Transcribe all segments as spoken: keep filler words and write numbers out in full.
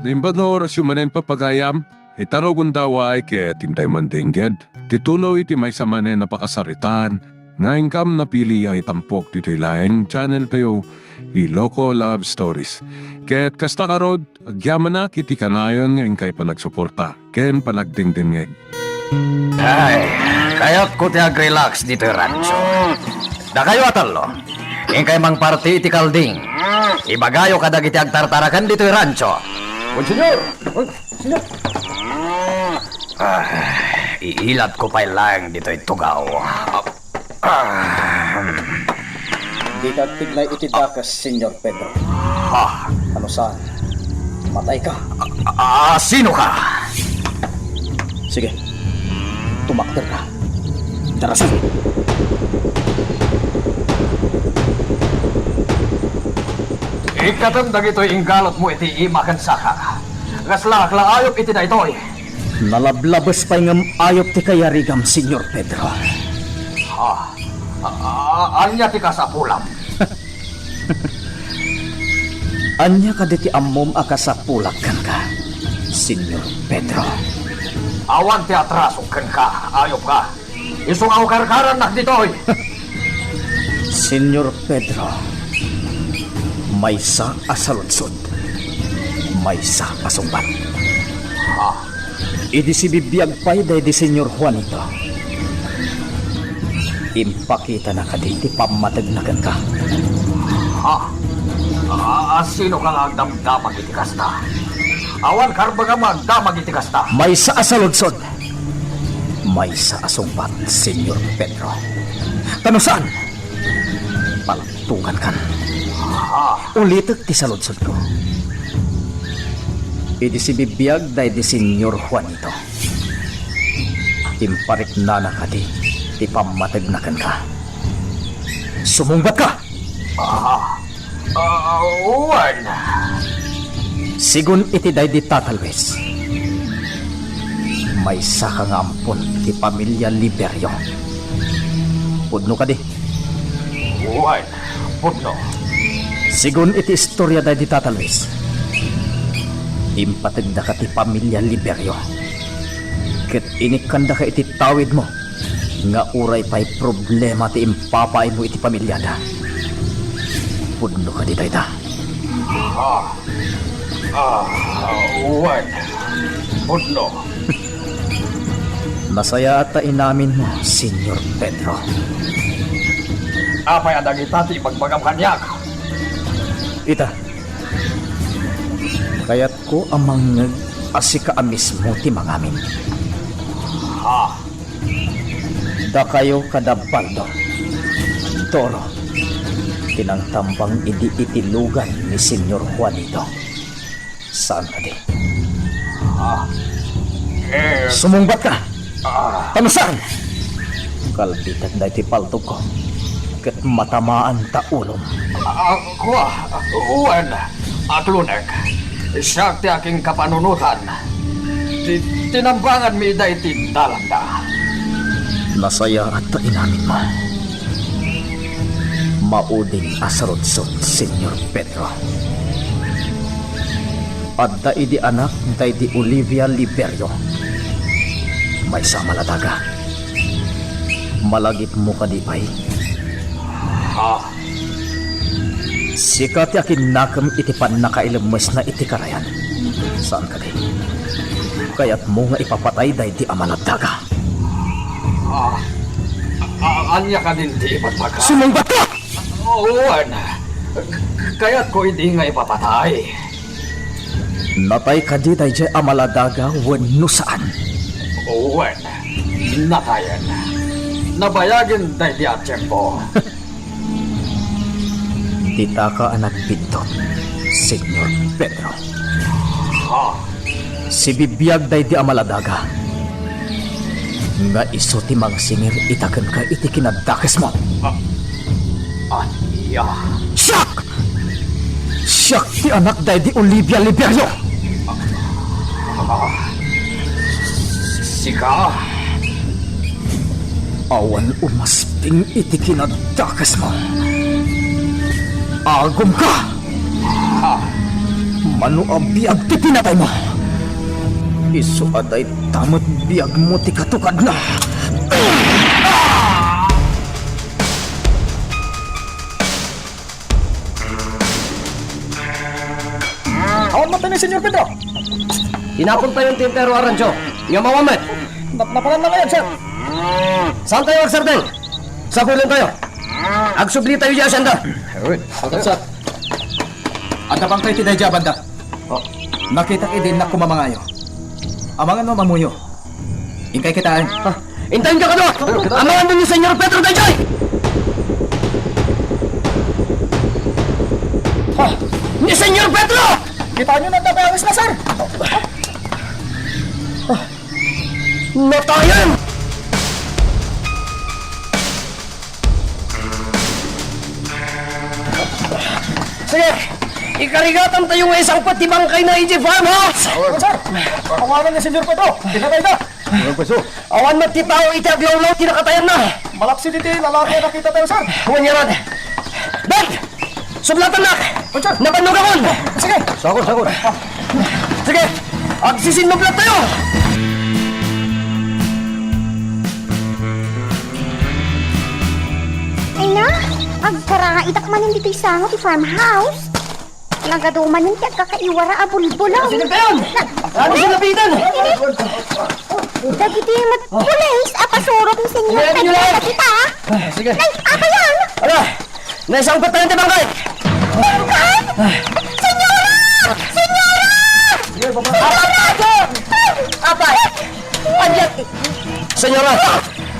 Naimbag nga orasyo manen, papagayam, ita rugonda, uray ket intay mandengngeg ti tuloy ti maysa manen a pakasaritaan nga inkam napili a itampok ditoy laeng channel tayo, Iloko Love Stories. Ket kasta ngarud, agyamanak iti kanayon nga inkay panagsuporta ken panagdengdengngeg. Ay, kayatko ti agrelax ditoy rancho. Dakayo a tallo, inkay mangparti iti kalding. Ibagayo kadagiti agtartaraken ditoy rancho. Wen, senyor! Wen, senyor! Ah, iilatko pay laeng ditoy tugaw. Ah, hmm. Dika agtignay iti dakes, Senyor Pedro. Ha? Ano saan? Matay ka. Ah, sino ka? Sige. Tumakder ka. Darasan. Ikkatem dagitoy inggalutmo iti ima ken saka. Kasla, kasla ayup iti daytoy. Nalablabes pay ngem ayup ti kayarigam, Senyor Pedro. Ah, ah, ah, ania ti kasapulam? Ania kadi ti ammom a kasapulak kenka, Senyor Pedro? Awan ti atrasok kenka, ayup ka. Isu nga ukarkarannak ditoy. Senyor Pedro, maysa a saludsod, maysa a sungbat. Ha? Idi sibibiag pay daydi Senyor Juanito, impakitana kadi ti pammategna kenka? Ha? Ah, sino ka nga agdamdamag iti kasta? Awan karbengam nga agdamag iti kasta. Maysa a saludsod, maysa a sungbat, Senyor Pedro. Ta no saan, paltugankan. Ah. Ulitek ti saludsodko. Idi sibibiag daydi Senyor Juanito, impariknana kadi ti pammategna kenka? Sumungbatka! Ah, ah, wen. Sigun iti daydi Tata Luis, maysaka nga ampon ti pamilia Liberio. Pudno kadi? Wen, pudno. Sigun iti istoria daydi Tata Luis, impategdaka ti pamilia Liberio. Ket inikkandaka iti tawidmo nga uray pay problema ti impapaaymo iti pamiliada. Pudno kadi dayta? Ah, ah, wen. Pudno. Nasayaat ta inaminmo, Senyor Pedro. Apay a dagita ti ibagbagam kaniak? Ita, kayatko a mangngeg a sika a mismo ti mangamin. Ha? Dakayo kada Baldo, Doro, ti nangtambang idi iti lugan ni Senyor Juanito. Saan kadi? Ah, eh. Sumungbat ka! Ah. Tano saan? Kalbitek daytoy paltogko ket matamaan ta ulom. Ah, kua, wen, atlonek. Siak ti akinkapanunotan. Ti, tinambanganmi daydi dalanda. Nasayaat ta inaminmo. Mauding a saludsod, Senyor Pedro. Adda idi anak daydi Olivia Liberio. Maysa a maladaga. Malagipmo kadi pay? Ha? Sika ti akinnakem iti pannakailemmesna iti karayan. Saan kadi? Kayatmo nga ipapatay daydi a maladaga? Ah, ah, ania kadin ti ibagbagam? Sumungbat ka! Wen, k-, kayatko idi nga ipapatay. Natay kadi daydiay a maladaga wenno saan? Wen, natayen. Nabayagen daydi a tiempo. Ditaka a nagbiddut, Senyor Pedro. Ha? Sibibiag daydi a maladaga nga isu ti mangsingir ita kenka iti kinadakesmo. Ah, ania? Siak! Siak ti anak daydi Olivia Liberio! Ah, sika? Awan umasping iti kinadakesmo. Agumka! Ha? Mano a biag ti pinataymo? Isu a dayta met biagmo ti katukadna. Awan man tayo ni Senyor Pedro. Tinapontayon ti entero a rancho. Ngem awan met. Nap-, napanan na ngayon, sir. Saantayo agsardeng? Sapuloentayo. Agsubli tayo di asyenda. Ayun. Sir. Adda bangkay ti daydiay a banda. Oh. Nakitak idi innak kumamangayo. Amangan no ammoyo. Inkay kitaen. Ah, intayon ka kano! Amangan ni Senyor Pedro daydiay! Ah, ni Senyor Pedro! Kitaenyo na, daydiay a sir! Ah, natayan! Sige, ikarigatantayo nga isangpet ti bangkayna idiay farmhouse! Sir, awanan ni Senyor Pedro. Pinatayda. Awan met ti tao iti aglawlaw ti nakatayanna. Malaksid iti lalaki a nakitatayo, sir. Wen ngarud. Ben! Sublatannak! Sir. Nabannogakon! Sige. Sakon, sakon. Sige, agsisinnublattayo! Ay na, agkaraitak manen ditoy sango ti farmhouse. Nagadu manen ti agkakaiwara a bulbulaw. Sino kayon? Ano sila, Peter? Dagiti met pulis a pasurot ni Senyor Pedro dagita. Ah, sige. Nay, apayan? Ala, naisangpet tayo ti bangkay. Bangkay? Senyora! Senyora! Apay! Ania ti... Senyora,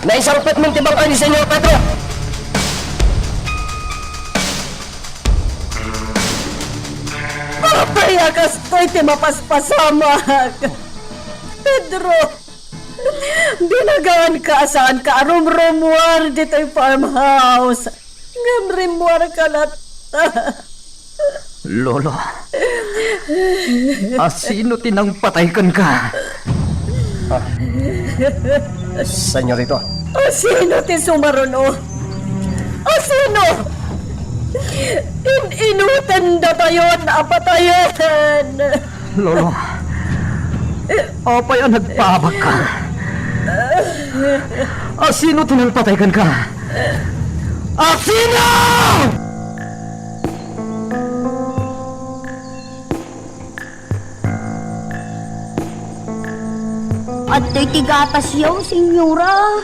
naisangpet mo ti bangkay ni Senyor Pedro. Apay a kastoy ti mapaspasamak? Pedro, binagaanka a saanka a rumrumuar ditoy farmhouse. Ngem rimmuarka latta. Lolo, asino ti nangpatay kenka? Ah. Senyorito. Asino ti sumaruno? Asino? In-inuten datayon a patayen. Lolo, apay a nagpaabakka? Asino ti nangpatay kenka? Asino? Adtoy ti gatasyo, Senyora.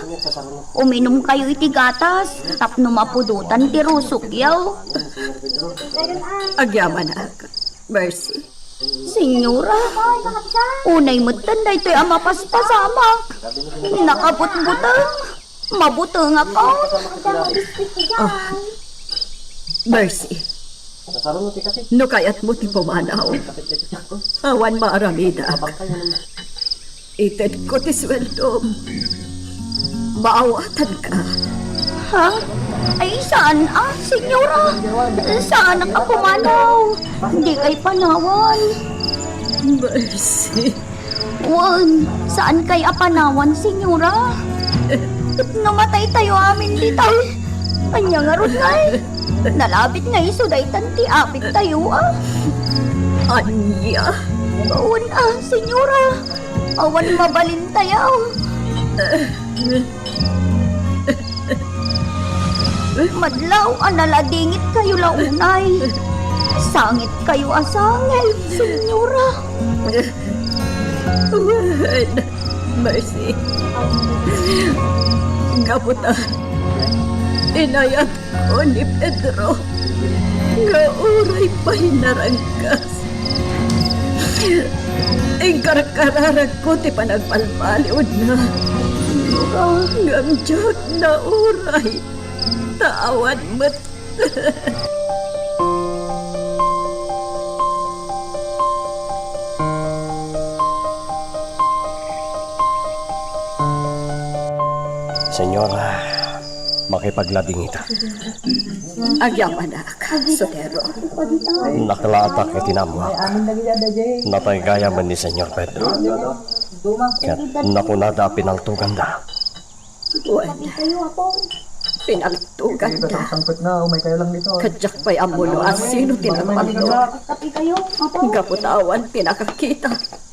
Uminumkayo iti gatas tapno mapudotan ti rusokyo. Agyamanak, Mercy. Senyora, unay metten daytoy a mapaspasamak. Nakabutbuteng. Mabutengak, oh. Ah, Mercy. No kayatmo ti pumanaw, awan maaramidak. Itedko ti sueldom. Maawatanka. Ha? Ay, saan a, Senyora? Saanak a pumanaw. Dikay panawan. Mercy. Wen, saankay a panawan, Senyora. No mataytayo amin ditoy, ania ngarud ngay? Nalabit nga isu daytan ti apittayo, a. Ania? Wen, a, Senyora. Awan mabalintayo. Madlaw a naladingitkayo la unay. Sangitkayo a sangit, Senyora. Wen, Mercy. Gapu ta inayatko ni Pedro nga uray pay naranggas. Inkarkararagko ti panagbalbaliwna. Ngem diak nauray ta awan met. Senyora, makipagladingitak. Agyamanak, Sotero. Nakelaatak iti naammoak. Natay gayam ni Senyor Pedro. Ket nakunada a pinaltoganda. Wen, Pinaltoganda. Ket diak pay ammo no asino ti nagpaltog. Gapu ta awan ti nakakita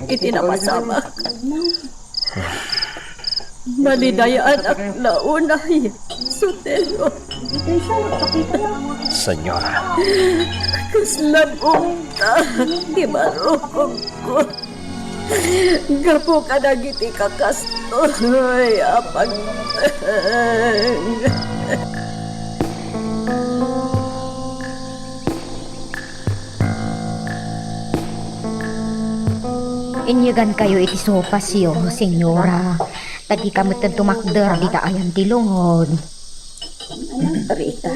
iti napasamak. Nalidayanak la unay, Sotelo. Señora. Kasla bungka ti marukogko. Gapu kadagiti kakastoy a pagteng. Inyegankayo iti sopasyo, Señora, ta dika metten tumakder dita ayan ti lungod. Rita.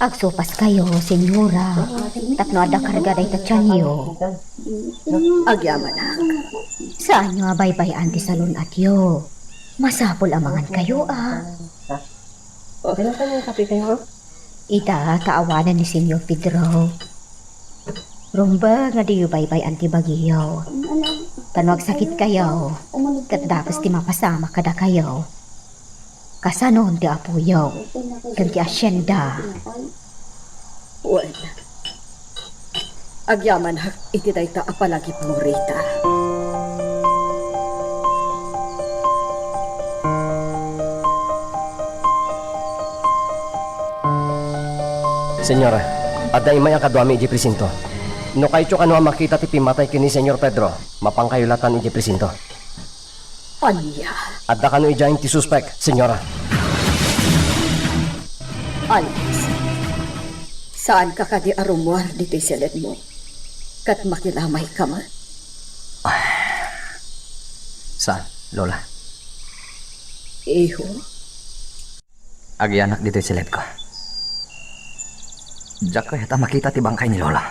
Agsopaskayo, Señora, tapno adda karga dayta tianyo. Agyamanak. Saanyo a baybay-an ti salun-atyo. Masapul a mangankayo, a. Oh. Ita, ta awanen ni Señor Pedro. Rumbeng nga diyo baybay-an ti bagiyo. Ta no agsakitkayo, ket dakes ti mapasamak kadakayo. Kasanon ti apoyo ken ti asienda. Wen, agyamanak iti dayta a palagipmo, Rita. Señora, adda immay a kaduami idiay presinto. No kayatyo kano a makita ti pimmatay ken ni Señor Pedro, mapankayo latan idiay presinto. Ania? Adda kano idiay ti suspek, Señora? Alex, saanka kadi a rummuar ditoy seledmo? Ket makilamayka met? Saan, Lola? Iho? Agyanak ditoy seledko. Diak kayat a makita ti bangkay ni Lola.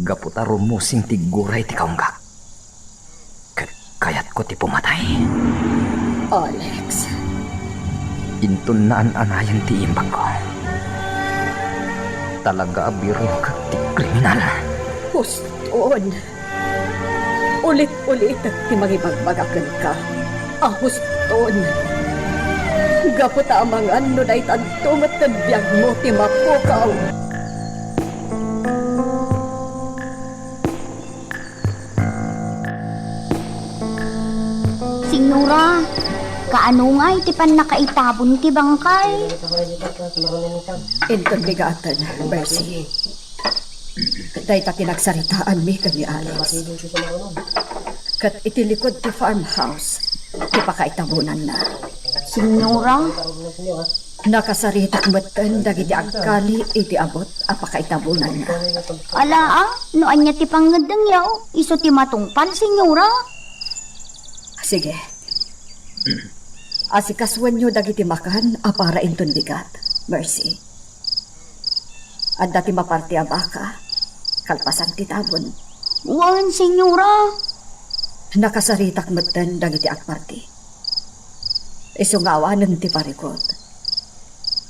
Gapu ta rummusing ti guray ti kaunggak. Ket kayatko ti pumatay. Alex. Inton naan-anayen ti imbagko, talaga a birok ti kriminal. Huston. Ulit-ulitek ti mangibagbaga kenka a huston. Gapu ta amangan no daytanto met ti biagmo ti mapukaw. Señora, kaano ngay ti pannakaitabon ti bangkay? Inton bigaten, Mercy. Dayta ti nagsaritaanmi ken ni Alex. Ket iti likod ti farmhouse ti pakaitabonanna. Señora? Nakasaritak metten dagiti agkali iti abut a pakaitabonanna. Ala, a, no ania ti pangngeddengyo, isu ti matungpal, Señora. Sige. Asikasuenyo dagiti makan a para inton bigat, Mercy. Adda ti maparti a baka, kalpasan ti tabon. Wen, Señora. Nakasaritak metten dagiti agparti. Isu nga awanen ti parikut.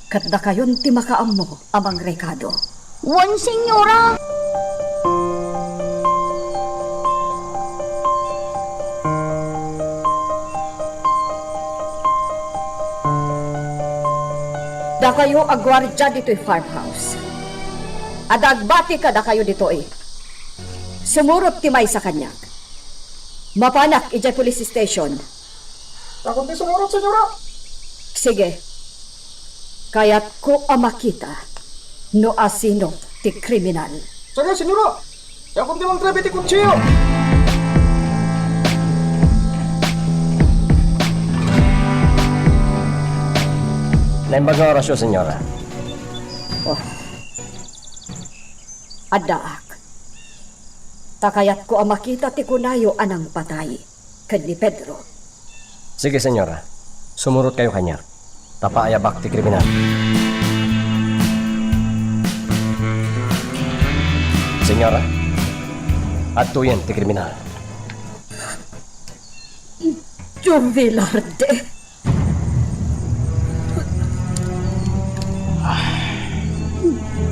Ket dakayon ti makaammo a mangrekado. Wen, Señora. Dakayo a guardia ditoy farmhouse. Adda agbati kadakayo ditoy. Sumurot ti maysa kaniak. Mapanak idiay police station. Dakon ti sumurot, Señora. Sige. Kayatko a makita no asino ti kriminal. Sige, Señora. Dakon ti mangtrebe ti kutsiyo. Naimbag nga orasyo, Señora. Oh. Addaak. Ta kayatko a makita ti kunayo a nangpatay ken ni Pedro. Sige, Señora. Sumurotkayo kaniak. Ta paayabak ti kriminal. Señora, adtoyen ti kriminal. Joe Velarde.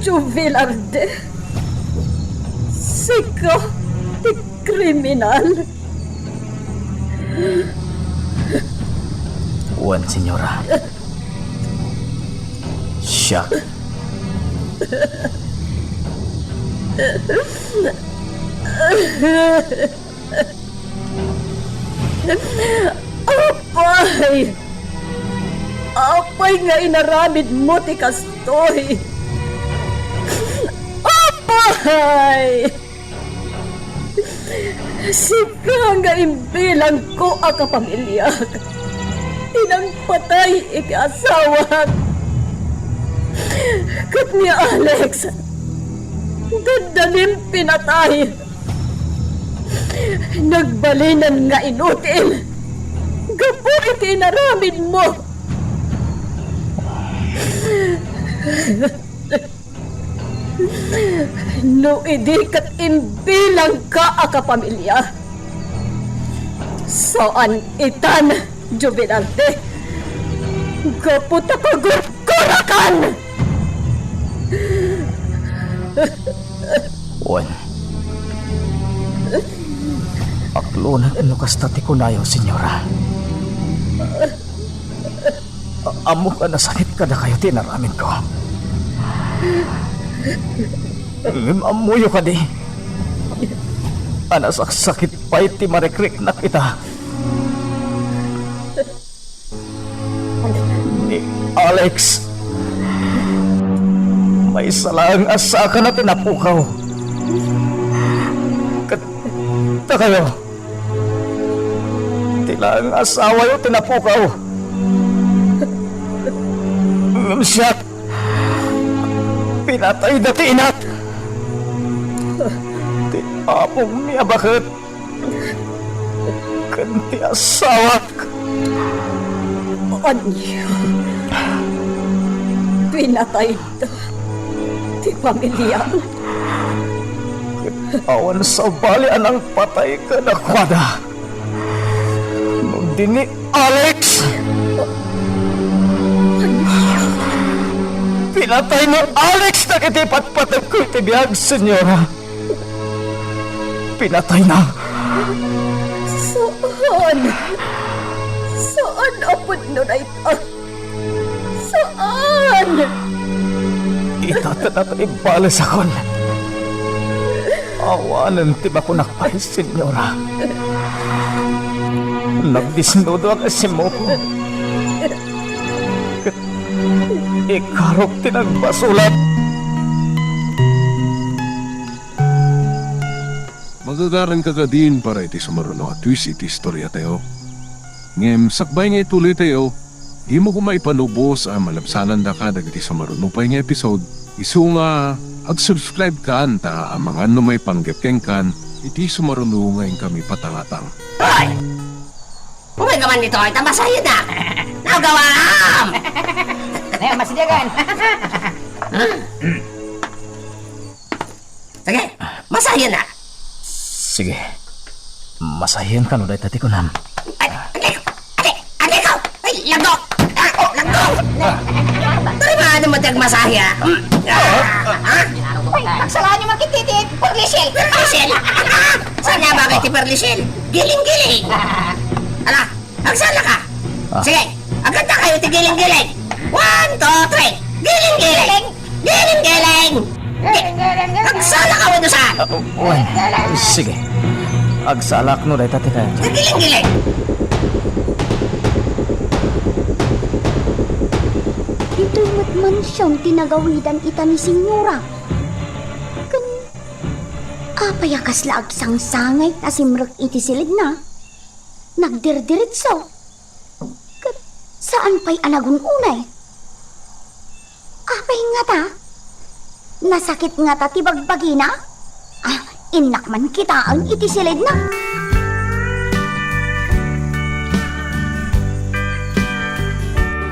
Joe Velarde, sika ti kriminal. Wen, Señora. Siak. Apay! Apay nga inaramidmo ti kastoy? Apay! Sika nga imbilangko a kapamiliak, ti nangpatay iti asawak, ket ni Alex, dandanim pinatay. Nagbalinan nga inutil gapu iti inaramidmo. No idi ket imbilangka a kapamilya, saan itan, Juvenal, gapu ta pagurgurakan! Wen, akloneg no kasta ti kunayo, Senyora. A-, ammok a nasakit kadakayo ti inaramidko. Ngem ammoyo kadi a nasaksakit pay ti marikriknak ita. Ni Alex, maysa laeng a sakana ti napukaw. Ket dakayo, ti laeng asawayo ti napukaw. Ngem siak, pinatayda ti inak, ti amongmi a baket, ken ti asawak. Ania? Pinatayda ti pamiliam? Awan sabali a nangpatay kadakuada. No di ni Alex, pinatay ni Alex dagiti patpategko iti biag, Senyora. Pinatayna. Saan? Saan a pudno dayta? Saan? Ita ta naibalesakon. Awanen ti makunak pay, Senyora. Nagdisnudoak a simmuko. Ket ikarok ti nagbasolak. Magagaranka kadin para iti sumaruno a twist iti istoriatayo. Ngem sakbay nga ituloytayo, dimo koma ipalubos a malabsanandaka dagiti sumaruno pay nga episode, isu nga ag-subscribe kan ta amangan no maipanggep kenkan iti sumaruno nga inkami patangatang. Hoy! Umay ka man ditoy, ta masayanak! Nagawaam! Nay, masidagan! Sige, masayanak! Sige. Masayankano dayta ti kunam. Ay, agay ko! Agay! Agay ko! Ay, laggo! Ah, oh, laggo! Tara ba, ano mo tiyag masaya? Hmm? Ah, ah? Ay, pagsalaan niyo man kiti ti Perlisil! Perlisil! Saan nga bagay ti Perlisil? Giling-giling! Ala, agsala ka. Ah. Sige, agkanta kayo ti giling-giling. One, two, three. Giling-giling. Giling-giling. Giling-giling. Agsala ka, wenno saan? Ah, wen. Sige. Agsalak no dayta ti kayat. Giling-giling. Ditoy met mansion ti nagawidan ita ni Senyora. Ken apay a kasla agsangsangay a simrek iti silidna? Nagdirdiritso. Ket saan pay a nagun-unay? Apay ngata? Nasakit ngata ti bagbagina? Ah, innak man kitaen iti silidna.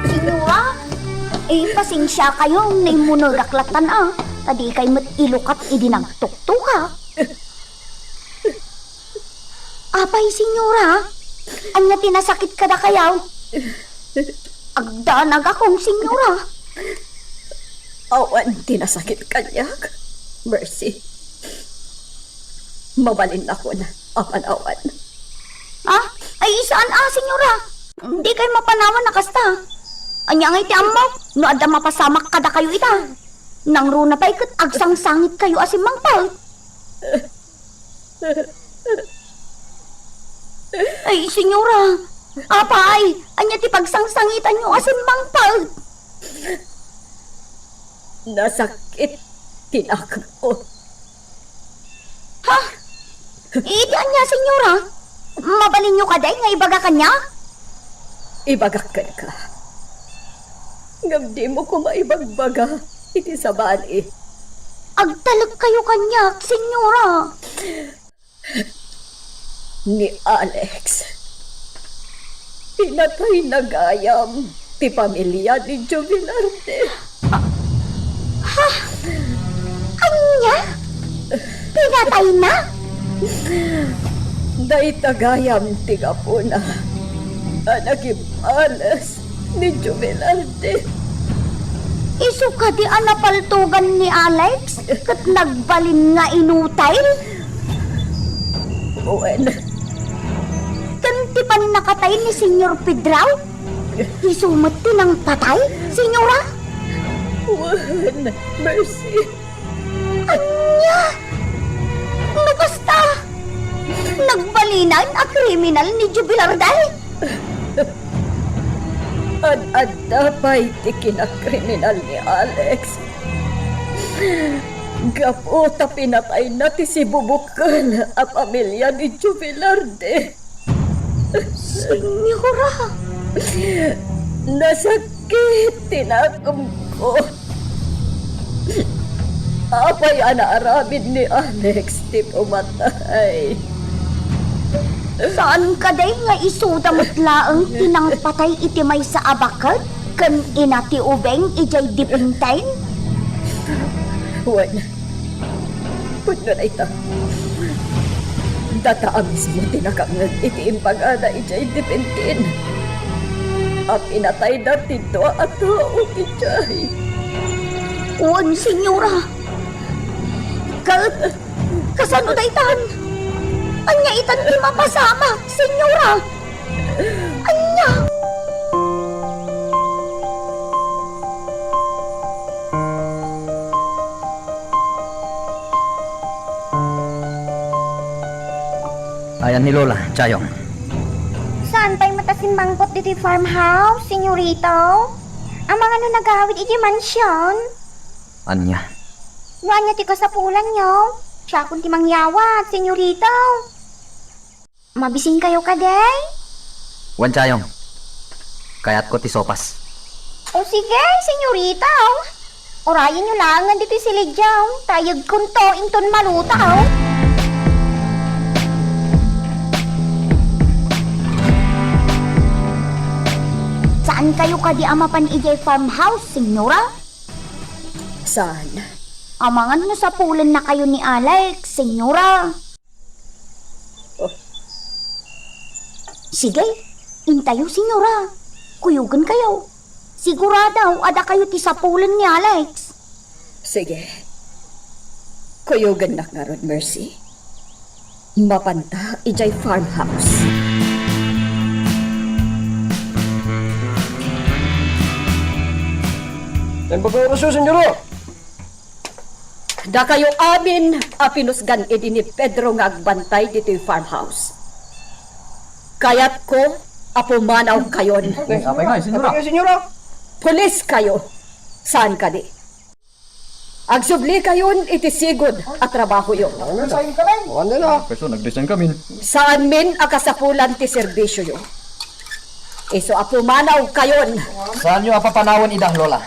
Senyora, eh, pasensiakayo, naimmunodak lattan a, ta dikay met ilukat idi nagtuktukak. Apay, Senyora? Ania ti nasakit kadakayaw? Agdanagakon, Senyora. Awan ti nasakit kaniak, Mercy. Mabalinnakon a panawan. Ah? Ay, saan a, Senyora? Dikay mapanawan a kasta. Ania ngay ti ammok no adda mapasamak kadakayo ita? Nangruna pay ket agsangsangitkayo a simmangpet. Ay, Senyora, apay, ania ti pagsangsangitanyo a simmangpet? Nasakit ti nakemko. Ha? Iti ania, Senyora? Mabalinyo kadi nga ibaga kaniak? Ibagak kenka. Ngem dimo koma ibagbaga iti sabali. Agtalekkayo kaniak, Senyora. Ni Alex, pinatayna gayam ti pamilia ni Joe Velarde. Ha? Ania? Pinatayna? Dayta gayam ti gapuna a nakibales ni Joe Velarde. Isu kadi a napaltogan ni Alex ket nagbalin nga inutay? Wen. Ken ti pannakatay ni Senyor Pedro? Isu met ti nangpatay, Senyora? Wen, Mercy. Ania? No kasta, nagbalinan a kriminal ni Joe Velarde? Ad-adda pay ti kinakriminal ni Alex. Gapu ta pinatayna ti sibubukel a pamilia ni Joe Velarde. Senyora! Nasakit ti nakemko. Apay a naaramid ni Alex ti pumatay? Saan kadi nga isuda met laeng ti nangpatay iti maysa a baket ken ina ti ubing idiay Dipinten? Wen, pudno dayta. Data a mismo ti nakangngeg iti imbagada idiay Dipinten a pinatayda ti dua a tao idiay. Wen, Senyora. Ket kasano daytan? Ania itan ti mapasamak, Senyora? Ania? Ayan ni Lola, Chayong. Saan pay met a simmangpet ditoy farmhouse, Senyorito? Amangan no nagawid iti mansion? Ania? No ania ti kasapulanyo, siakon ti mangyawat, Senyorito. Mabisinkayo kadi? Wen, Chayong. Kayatko ti sopas. O sige, Senyorito. Urayenyo laengen ditoy silidyo, ta ayegkonto inton malutaw. Saankayo kadi a mapan idiay farmhouse, Senyora? Saan? Amangan no sapulennakayo ni Alex, Senyora. Oh. Sige, intayo, Senyora. Kuyogenkayo. Sigurado a dakayo ti sapulen ni Alex. Sige. Kuyogennak ngarud, Mercy. Mapanta idiay farmhouse. Naimbag nga orasyo, Senyora! Dakayo amin a pinusgan idi ni Pedro nga agbantay ditoy farmhouse. Kayatko a pumanawkayon. Eh, apay nga, Senyora? Apay nga, Senyora? Pulis kayo. Saan kadi? Agsublikayon iti sigud a trabahoyo. Nag-resign kami. Ano na? Person, nag-resign kami. Saanmin a kasapulan ti serbisyoyo. Isu a pumanawkayon. Saanyo a papanawen ida, Lola?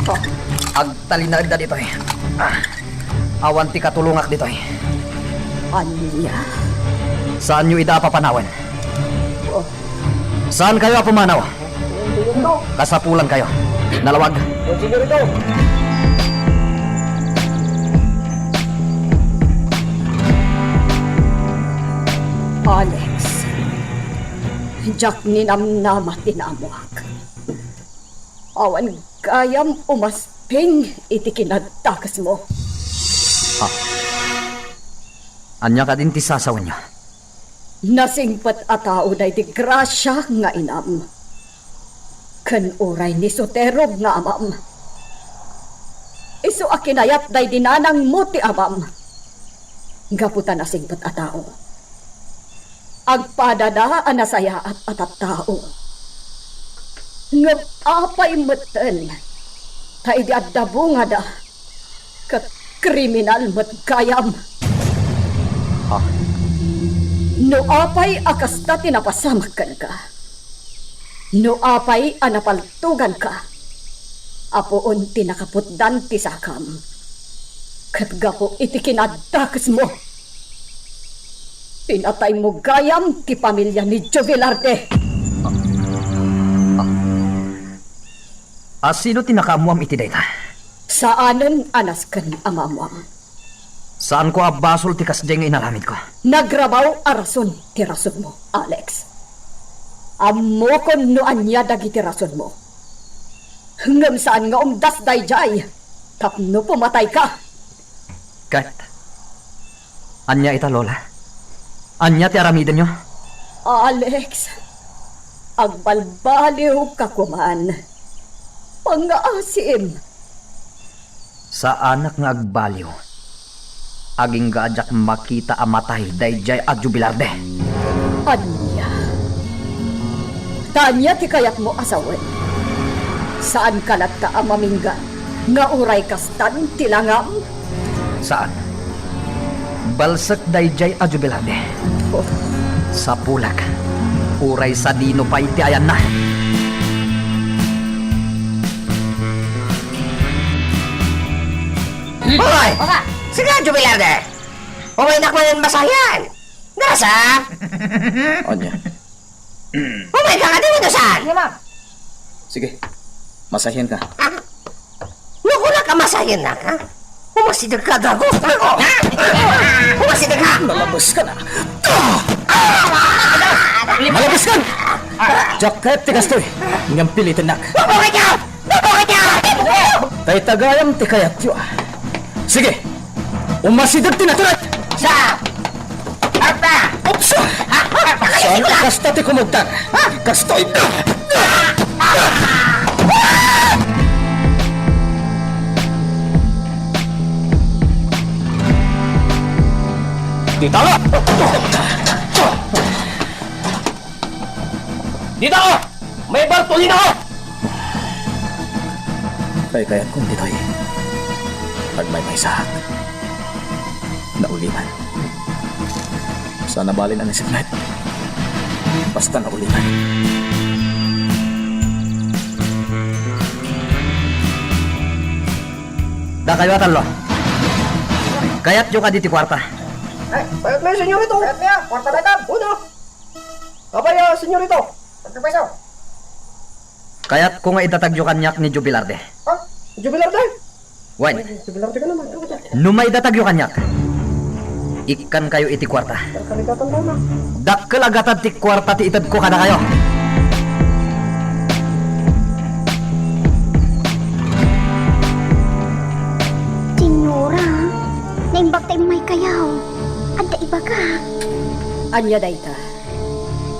Oh. Agtalinaedda ditoy. Ah, awan ti katulongak ditoy. Ania? Saanyo ida a papanawen. Oh. Saankayo a pumanaw? Kasapulankayo. Nalawag. Alex, diak ninamnama ti naammoak. Awan gayam umasping iti kinadakesmo. Ah. Ania kadin ti sasawenyo? Nasingpet a tao daydi Gracia nga inam. ken uray ni Sotero nga amam. Isu a kinayat daydi nanangmo ti amam. Gapu ta nasingbet a tao. Agpadada a nasayaat a tattao. Ngem apay metten ta idi adda bungada, ket kriminal met gayam? Ha? No apay a kasta ti napasamak kenka, no apay a napaltuganka, apuon ti nakaputdan ti sakam. Ket gapu iti kinadakesmo, pinataymo gayam ti pamilia ni Joe Velarde. A, sino ti nakaammoam iti dayta? Saanen a nasken a maammoam. Saanko a basol ti kasdiay nga inaramidko. Nagrabaw a rason ti rasonmo, Alex. Ammokon no ania dagiti rasonmo. Ngem saan nga umdas daydiay tapno pumatayka. Ket ania ita, Lola? Ania ti aramidenyo? Alex, agbalbaliwka koman. Pangngaasim. Saanak nga agbaliw. Agingga a diak makita a matay daydiay a Joe Velarde. Ania? Ta ania ti kayatmo a sawen? Saanka latta a mamingga nga uray kastan ti langam? Saan. Balsek daydiay a Joe Velarde. Oh. Sapulak. Uray sadino pay ti ayanna. Hoy! Baba! Sika, Joe Velarde! Umaynak manen masahian! Garasa! Ania? Umayka nga ditoy, saan? Sige, ma'am. Sige. Masahianka. Ah? Nakunak a masahiannak, ha? Umasidegka, gago! Gago! Ha? Umasidegka! Nalabes ka na! Malabes ka! Diak kayat ti kastoy. Ngem pilitennak. Mabukidyo! Mabukidyo! Tay tagayam ti kayatyo, ah. Sige. Umasideg ti natured! Sa! Arta! Oops! Saan a kasta ti kumugtang? Kastoy! Dita! Dita! May bartolina! Kaykayatkon ditoy. Agmaymaysaak. Nauliman. Sana balin a naisipnget. Basta nauliman. Dakayo a tallo. Kayatyo kadi ti kuarta? Ay, kayatmi, senyorito. Kayatmi, ah. Kuarta dayta. Uno. Apay, ah, senyorito. Agkapayso. Kayatko nga idatagyo kaniak ni Joe Velarde. Ha? Joe Velarde? Wen. Ay, Joe Velarde ka naman. Ano ka? No maidatagyo kaniak, ikkankayo iti kuarta. Karikatan mo na. Dakkel a gatad ti kuarta ti itedko kadakayo. Senyora, naimbag ta immaykayo. Adda ibaga. Ania dayta?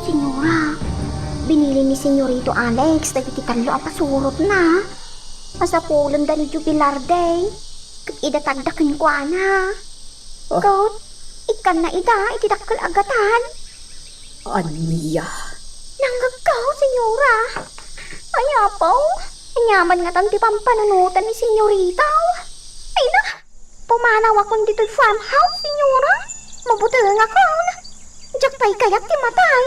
Senyora, binili ni Senyorito Alex dagiti tallo a pasurotna. Masapulenda ni Joe Velarde, ket idatagda kenkuana. Ah. Ket ikkanna ida iti dakkel a gatad. Ania? Nangngegko, senyora. Ay, apo, aniaman ngatan ti pampanunotan ni senyorita? Ay na, pumanawakon ditoy farmhouse, senyora. Mabutengakon. Diak pay kayat ti matay.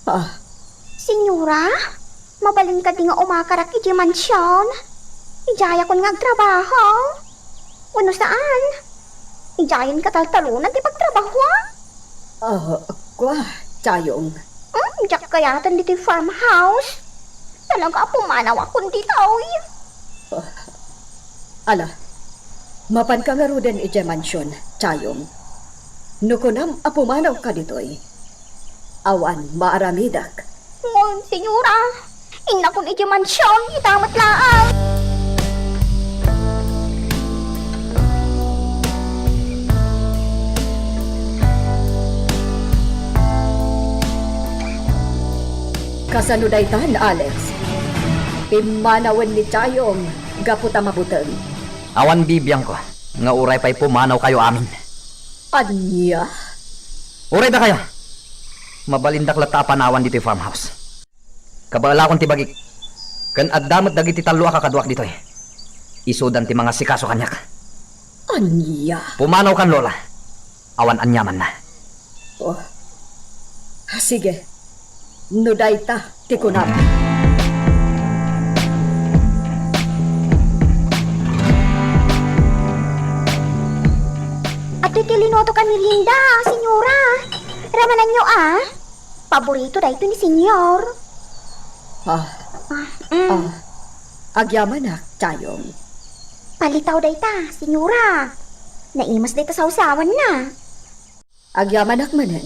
Ah. Senyora, mabalin kadi nga umakarak idiay mansion? Idiayakon nga agtrabaho. Wenno saan? Idiayen kataltalonan ti pagtrabahoak? Ah, kua, Chayong. Hmm, diak kayaten ditoy farmhouse. Talaga a pumanawakon ditoy. Ah, ala, mapanka ngaruden idiay mansion, Chayong. No kunam a pumanawka ditoy, awan maaramidek. Ngem, senyora, innakon idiay mansion, ita met laeng. Kasano daytan, Alex? Immanawen ni Chayong gapu ta mabuteng. Awan bibiangko nga uray pay pumanawkayo amin. Ania? Uray dakayo. Mabalindak latta a panawan ditoy farmhouse. Kabaelakon ti bagik. Ken adda met dagiti tallo a kakaduak ditoy. Isudan ti mangasikaso kaniak. Ania? Pumanawkan, Lola. Awan aniamanna. Oh. Sige. No dayta ti kunam. Adtoy ti linuto kan merienda, senyora. Ramananyo, a? Paborito daytoy ni Senyor. Ah. Ah, mm. Ah. Agyamanak, Chayong. Palitaw dayta, senyora. Naimas dayta sawsawanna. Agyamanak manen.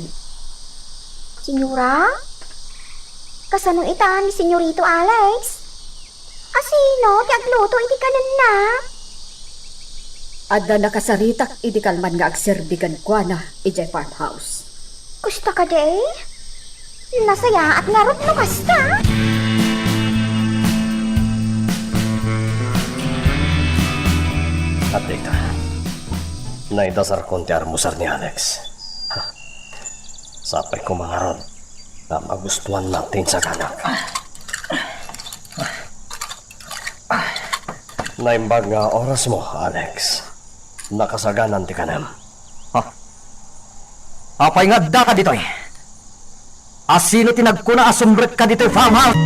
Senyora? Kasano ita ni Senyorito Alex? Asino ti agluto iti kanenna? Adda nakasaritak idi kalman nga agserbi kenkuana idiay farmhouse. Kasta kadi? Nasayaat ngarud no kasta. At dayta, naidasarkon ti armusar ni Alex. Ha, sapay koma ngarud ta magustuannak ti insaganak. Naimbag nga orasmo, Alex. Nakasaganan ti kanem. Ha? Apay nga addaka ditoy? Asino ti nagkuna a sumrekka ditoy farmhouse?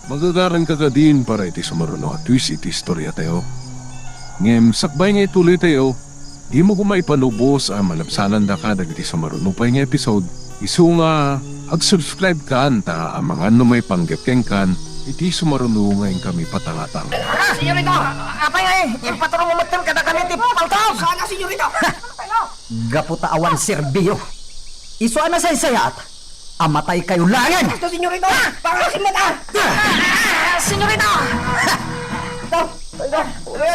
Magagaranka kadin para iti sumaruno a twist iti istoriatayo. Ngem sakbay nga ituloytayo, dimo koma ipanubos a malabsanandaka dagiti sumaruno pay nga episode. Isu nga ag-subscribe kan ta amangan no maipanggep kenkan iti sumaruno nga inkami patangatang. Ah, senyorito! Apay nga, eh, impaturong mo metten kadakami ti paltog! Sana, senyorito! Gapu ta awan serbiyo. Isu a nasaysayaat, amatay kayo laengen! Basta, senyorito! Pangasim na ta! Ah, senyorito!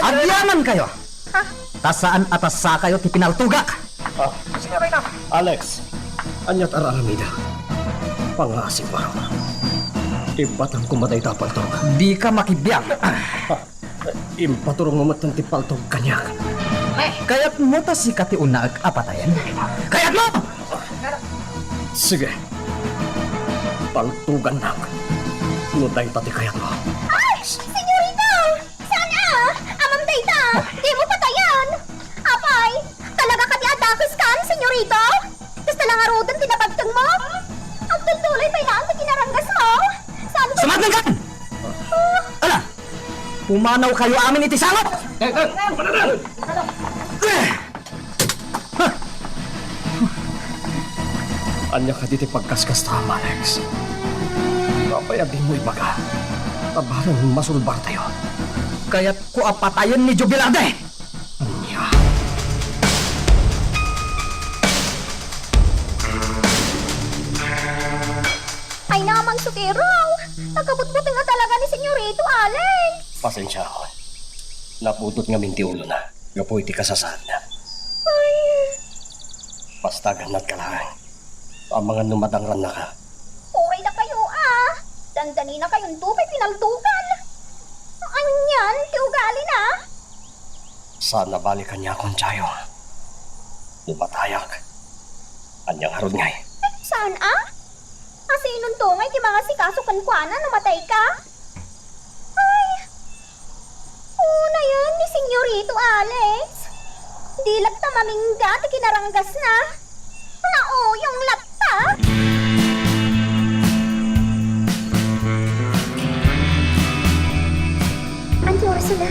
Agyaman kayo! Ta saan a tasakayo ti pinaltogak. Ah. Senyorita! Alex, aniat ar-aramidek? Pangasim, Barong. Ibbatang koma dayta a paltog. Dika makibiang. Ah, impaturong mo metten ti paltog kaniak. Kayatmo ta sika ti unaek a patayen? Kayatmo! Sige. Paltogannak. No dayta ti kayatmo. Ay! Senyorita! Saan a? Amam dayta! Dimo patayan! Apay, talaga ka ti adakes kan, senyorito? Kasta la ngaruden ti nabagtengmo? Agtultuloy pay laeng ti kinaranggasmo? Saan ka? Sumatneng kan! Ah. Ala! Pumanaw kayo amin iti sangot! Eh, eh, pumanaw! Ania kadi ti pagkaskastam, Alex? Apay a dimo ibaga? Ta bareng masulbartayo. Kayatko a patayen ni Joe Velarde! Ania? Ay, namang sukiro! Nakabutbuteng nga talaga ni Senyorito Alex! Pasensiaon. Napudot ngamin ti ulona gapu iti kasasaadna. Ay. Basta agannadka laeng. Amangan no madangrannaka. Uray dakayo a. Dandaninakayonto pay pinaltogan. Anian ti ugalina? Saan a bali kaniakon, Chayo. No matayak, ania ngarud ngay? Saan a? Asinonto ngay ti mangasikaso kenkuana no matayka? Ay, unayen ni Senyorito Alex. Di latta mamingga ti kinaranggasna. Nauyong latta. Anti oras la.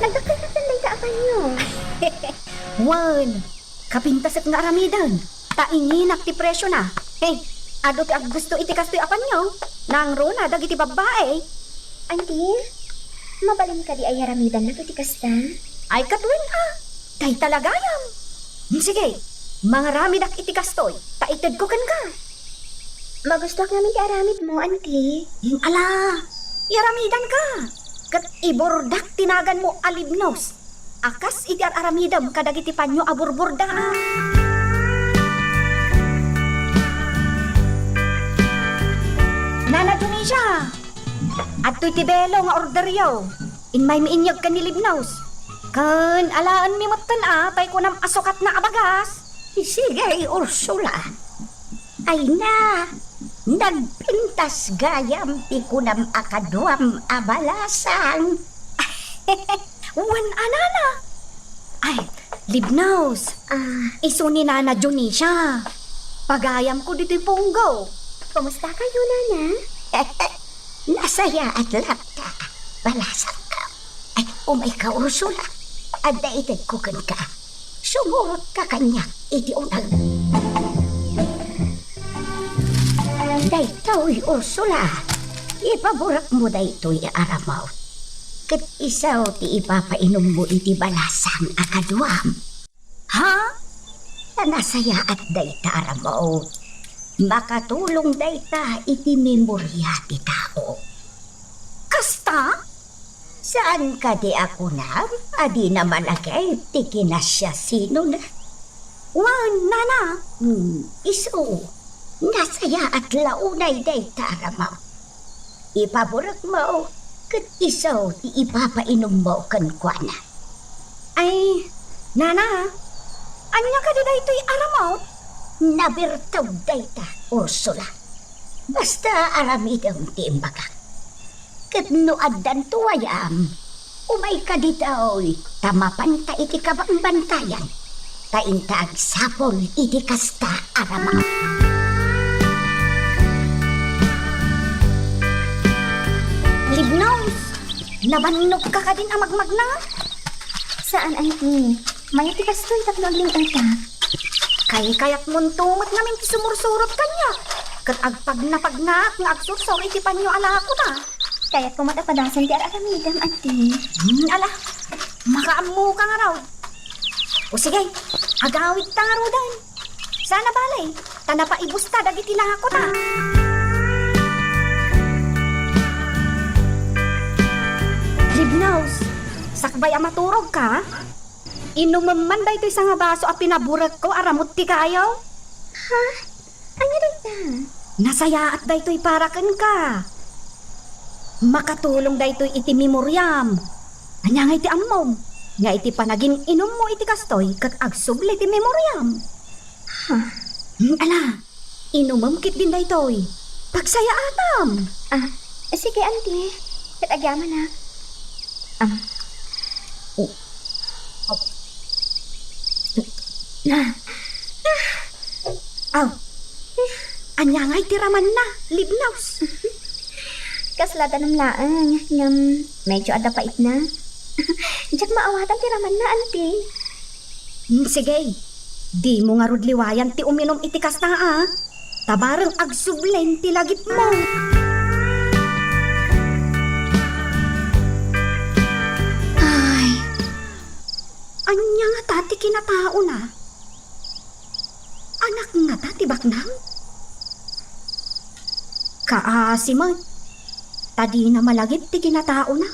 Nagdakkel ka dayta a panyo. Wen, kapintaset nga aramiden. Ta inginak ti presiona. Hey, adu ti aggusto iti kastoy a panyo. Nangruna dagiti babbai. Anti, mabalin kadi a yaramidannak iti kasta? Ay, katuen a. Dayta la gayam. Hmm, sige, mangaramidak iti kastoy, ta itedko kenka. Magustuak ngamin ti aramidmo, anti. Hmm, ala, yaramidanka. Ket iburdak ti naganmo a libnos. A kas iti ar-aramidem kadagiti panyo a burburdaan. Nana Dionisia, adtoy ti belo nga orderyo. Immay mi inyeg ken ni Libnos. Ken alaenmi metten a tay kunam a sukatna a bagas. Sige, Ursula. Ay na, nagpintas gayam ti kunam a kaduam a balasang. Wen a, nana. Ay, Libnos. Ah. Isu ni Nana Dionisia. Pagayamko ditoy punggo. Kumusta kayo, nana? Nasayaat latta, balasangko. Ay, umayka, Ursula. Adda itedko kenka. Sumurotka kaniak iti uneg. Daytoy, Ursula, ipaburekmo daytoy a ramut. Ket isu ti ipapainommo iti balasang a kaduam. Ha? Ta nasayaat dayta a ramut. Makatulong dayta iti memoria ti tao. Kasta? Saan kadi a kunam a dina malagip ti kinasiasinona? Wen, nana. Hmm, isu, nasayaat la unay dayta a ramut. Ipaburekmo, ket isu ti ipapainommo kenkuana. Ay, nana, ania kadi daytoy a ramut? Nabirtog dayta, Ursula. Basta aramidem ti imbagak. Ket no addanto ayam, umayka ditoy ta mapanta iti kabangbantayan, ta inta agsapul iti kasta a ramut. Libnos, nabannogka kadin a magmagna? Saan, auntie. Mayat ti kastoy tapno agling-etak. Kaykayatmonto met ngamin ti sumursurot kaniak, ket agpagnapagnaak nga agsursor iti panyo a lakota. Kayatko met a padasan ti ar-aramidem, auntie. Hmm, ala, makaammoka ngarud. O sige, agawidta ngaruden. Saan a bale, ta napaibusta dagiti lakota. Libnos, sakbay a maturogka, inumem man daytoy sangabaso a pinaburekko a ramut ti kayo. Ha? Ania dayta? Nasayaat daytoy para kenka. Makatulong daytoy iti memoriam. Ania ngay ti ammom nga iti panagin-inummo iti kastoy ket agsubli ti memoriam? Ha? Hmm, ala, inumem ketdin daytoy. Pagsayaatam. Ah, sige, auntie. Ket agyamanak. Ah. Oh. Ah. Aw. Ania ngay ti ramanna, Libnos? Kasla danum laeng, ngem medyo adda paitna. Diak maawatan ti ramanna, auntie. Hmm, sige. Dimo ngarud liwayan ti uminum iti kasta, a. Ta bareng agsublen ti lagipmo. Ay, ania ngata ti kinataona? Anak ngata ti baknang? Kaasi met, ta dina malagip ti kinataona.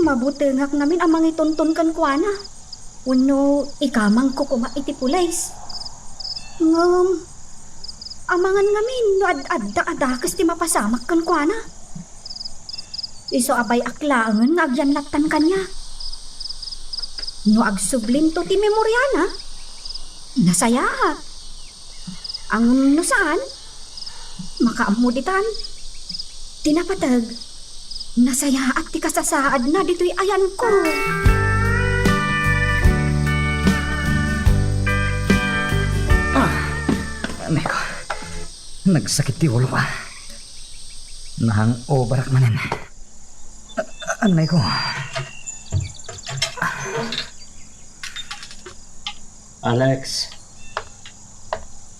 Mabutengak ngamin a mangitunton kenkuana, wenno ikamangko koma iti pulis. Ngem, amangan ngamin no ad-adda a dakes ti mapasamak kenkuana. Isu a bay-ak laengen nga agyannattan kaniak. No agsublinto ti memoriana, nasayaat. Ngem no saan, makaammo ditan. Ti napateg, nasayaat ti kasasaadna ditoy ayanko. Ah, anay ko. Nagsakit ti ulok, a. Nahangoverak manen. A-, anay ko. Alex,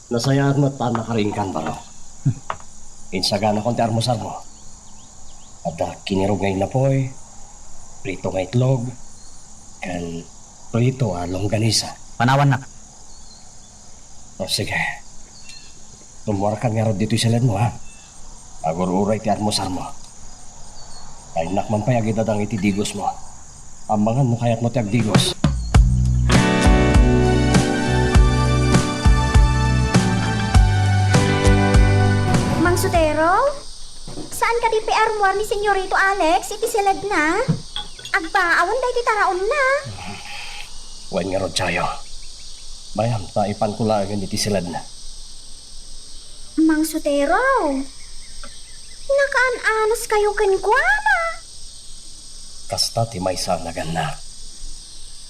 nasayaat met ta nakarinkan baro. Insaganakon ti almusarmo. Adda kinirog nga innapoy, prito nga itlog, ken prito a longganisa. Panawannak. O, sige. Rummuarkan ngarud ditoy siledmo, ha? Agur-uray ti almusarmo. Kayanak man pay agidadang iti digosmo. Amangan no kayatmo ti agdigos. Kadi pay armoire ni Senyorito Alex iti siledna. Agbaawen daytoy taraonna. Wen ngarud, Chayo. Mayam ta ipanko laengen iti siledna. Mang Sotero, nakaan-anuskayo kenkuana. Kasta ti maysa a naganna.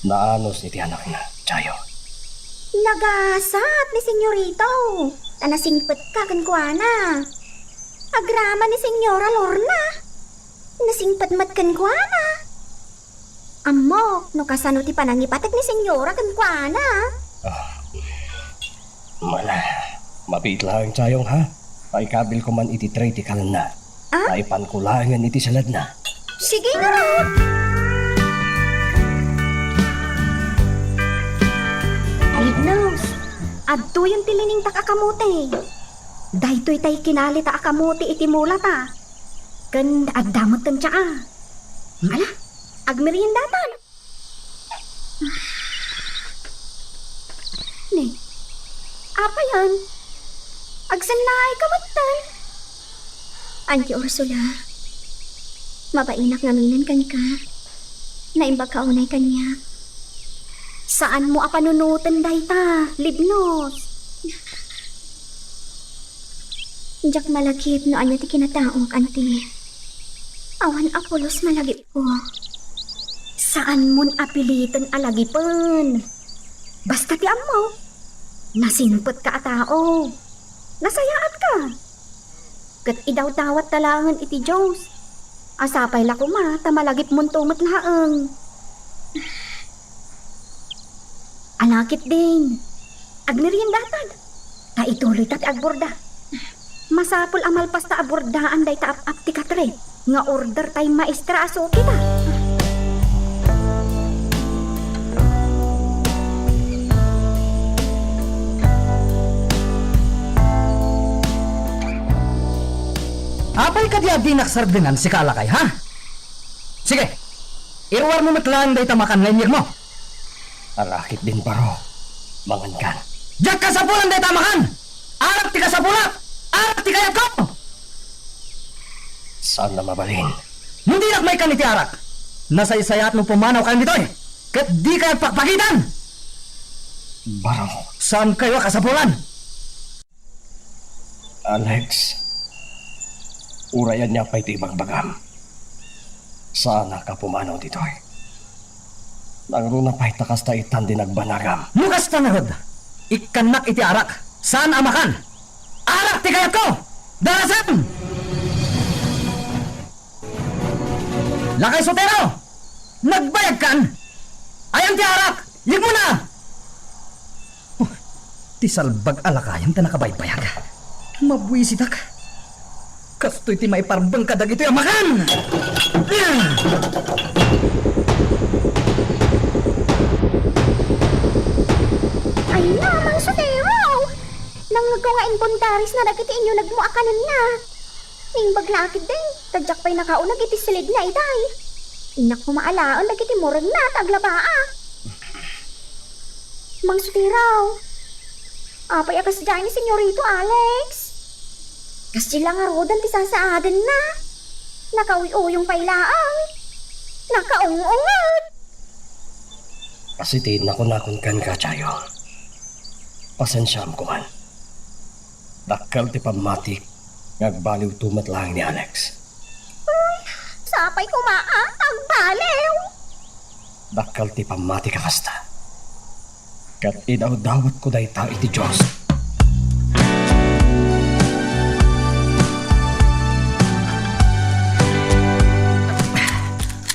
Naanus iti anakna, Chayo. Nagasat ni Senyorito, ta nasingpetka kenkuana. Agraman ni Senyora Lorna. Nasingpet met kenkuana. Ammok no kasano ti panangipatek ni Senyora kenkuana. Ah, mala, mabiit laeng, Chayong, ha? Paikabilko man iti tray ti kalenna. Ah? Maipanko laengen iti siledna. Sige ngarud. Ay, Nels, adtoyen ti liningtak a kamote. Daytoy tay kinalita a kamote iti mulata. Ken adda met ti tsaa. Ala, agmeriendatan. Ne, apayan? Agsennaayka metten. Auntie Ursula, mabainak ngaminen kenka. Naimbag ka unay kaniak. Saanmo a panunoten dayta, Libnos. Diak malagip no ania ti kinataok, Auntie. Awan a pulos malagipko. Saanmon a piliten a lagipen. Basta ti ammok, nasingpetka a tao. Nasayaatka. Ket idawdawatta laengen iti Dios a sapay la koma ta malagipmonto met laeng. Ala ketdin, agmeriendatan, ta ituloyta ti agborda. Masapul a malpasta a bordaan dayta ap-ap ti katre nga order tay maestra a sukita. Apay kadi a dinak sardenan sika a lakay, ha? Sige, iruarmo met laeng dayta makan nga inyegmo. Ala ketdin, baro, mangankan. Diak kasapulan dayta makan! Arak ti kasapulak! Arak ti kayatko! Saan a mabalin. No dinak maikkan iti arak, nasaysayaat no pumanawkayon ditoy, ket dikayo agpakpakitan! Baro. Saankayo a kasapulan! Alex, uray ania pay ti ibagbagam, saanak a pumanaw ditoy. Nangruna pay ta kasta itan ti nagbanagam. No kasta ngarud, ikkannak iti arak, saan a makan. Arak ti kayatko! Darasem! Lakay Sotero! Nagbayagkan? Ayan ti arak! Yegmona! Oh, ti salbag a lakayem ta nakabaybayag. Mabuisitak. Kastoy ti maiparbeng kadagitoy a makan! Ay, Mang Sotero! Nangngegko nga imbundarisna dagiti inyunegmo a kanenna. Naimbag la ketdin, ta diak pay nakauneg iti siledna itay. Innak koma alaen dagiti murengna ta aglabaak. Mang Sotero, apay a kasdiay ni Senyorito Alex? Kasdiay la ngaruden ti sasaadenna. Nakauy-uyong pay laeng. Nakaung-unged. Kas iti nakunakon kenka, Chayo. Pasensiaam koman. Dakkel ti pammatik nga agbaliwto met laeng ni Alex. Uy, sapay koma a agbaliw. Dakkel ti pammatik a kasta. Ket idawdawatko dayta iti Dios.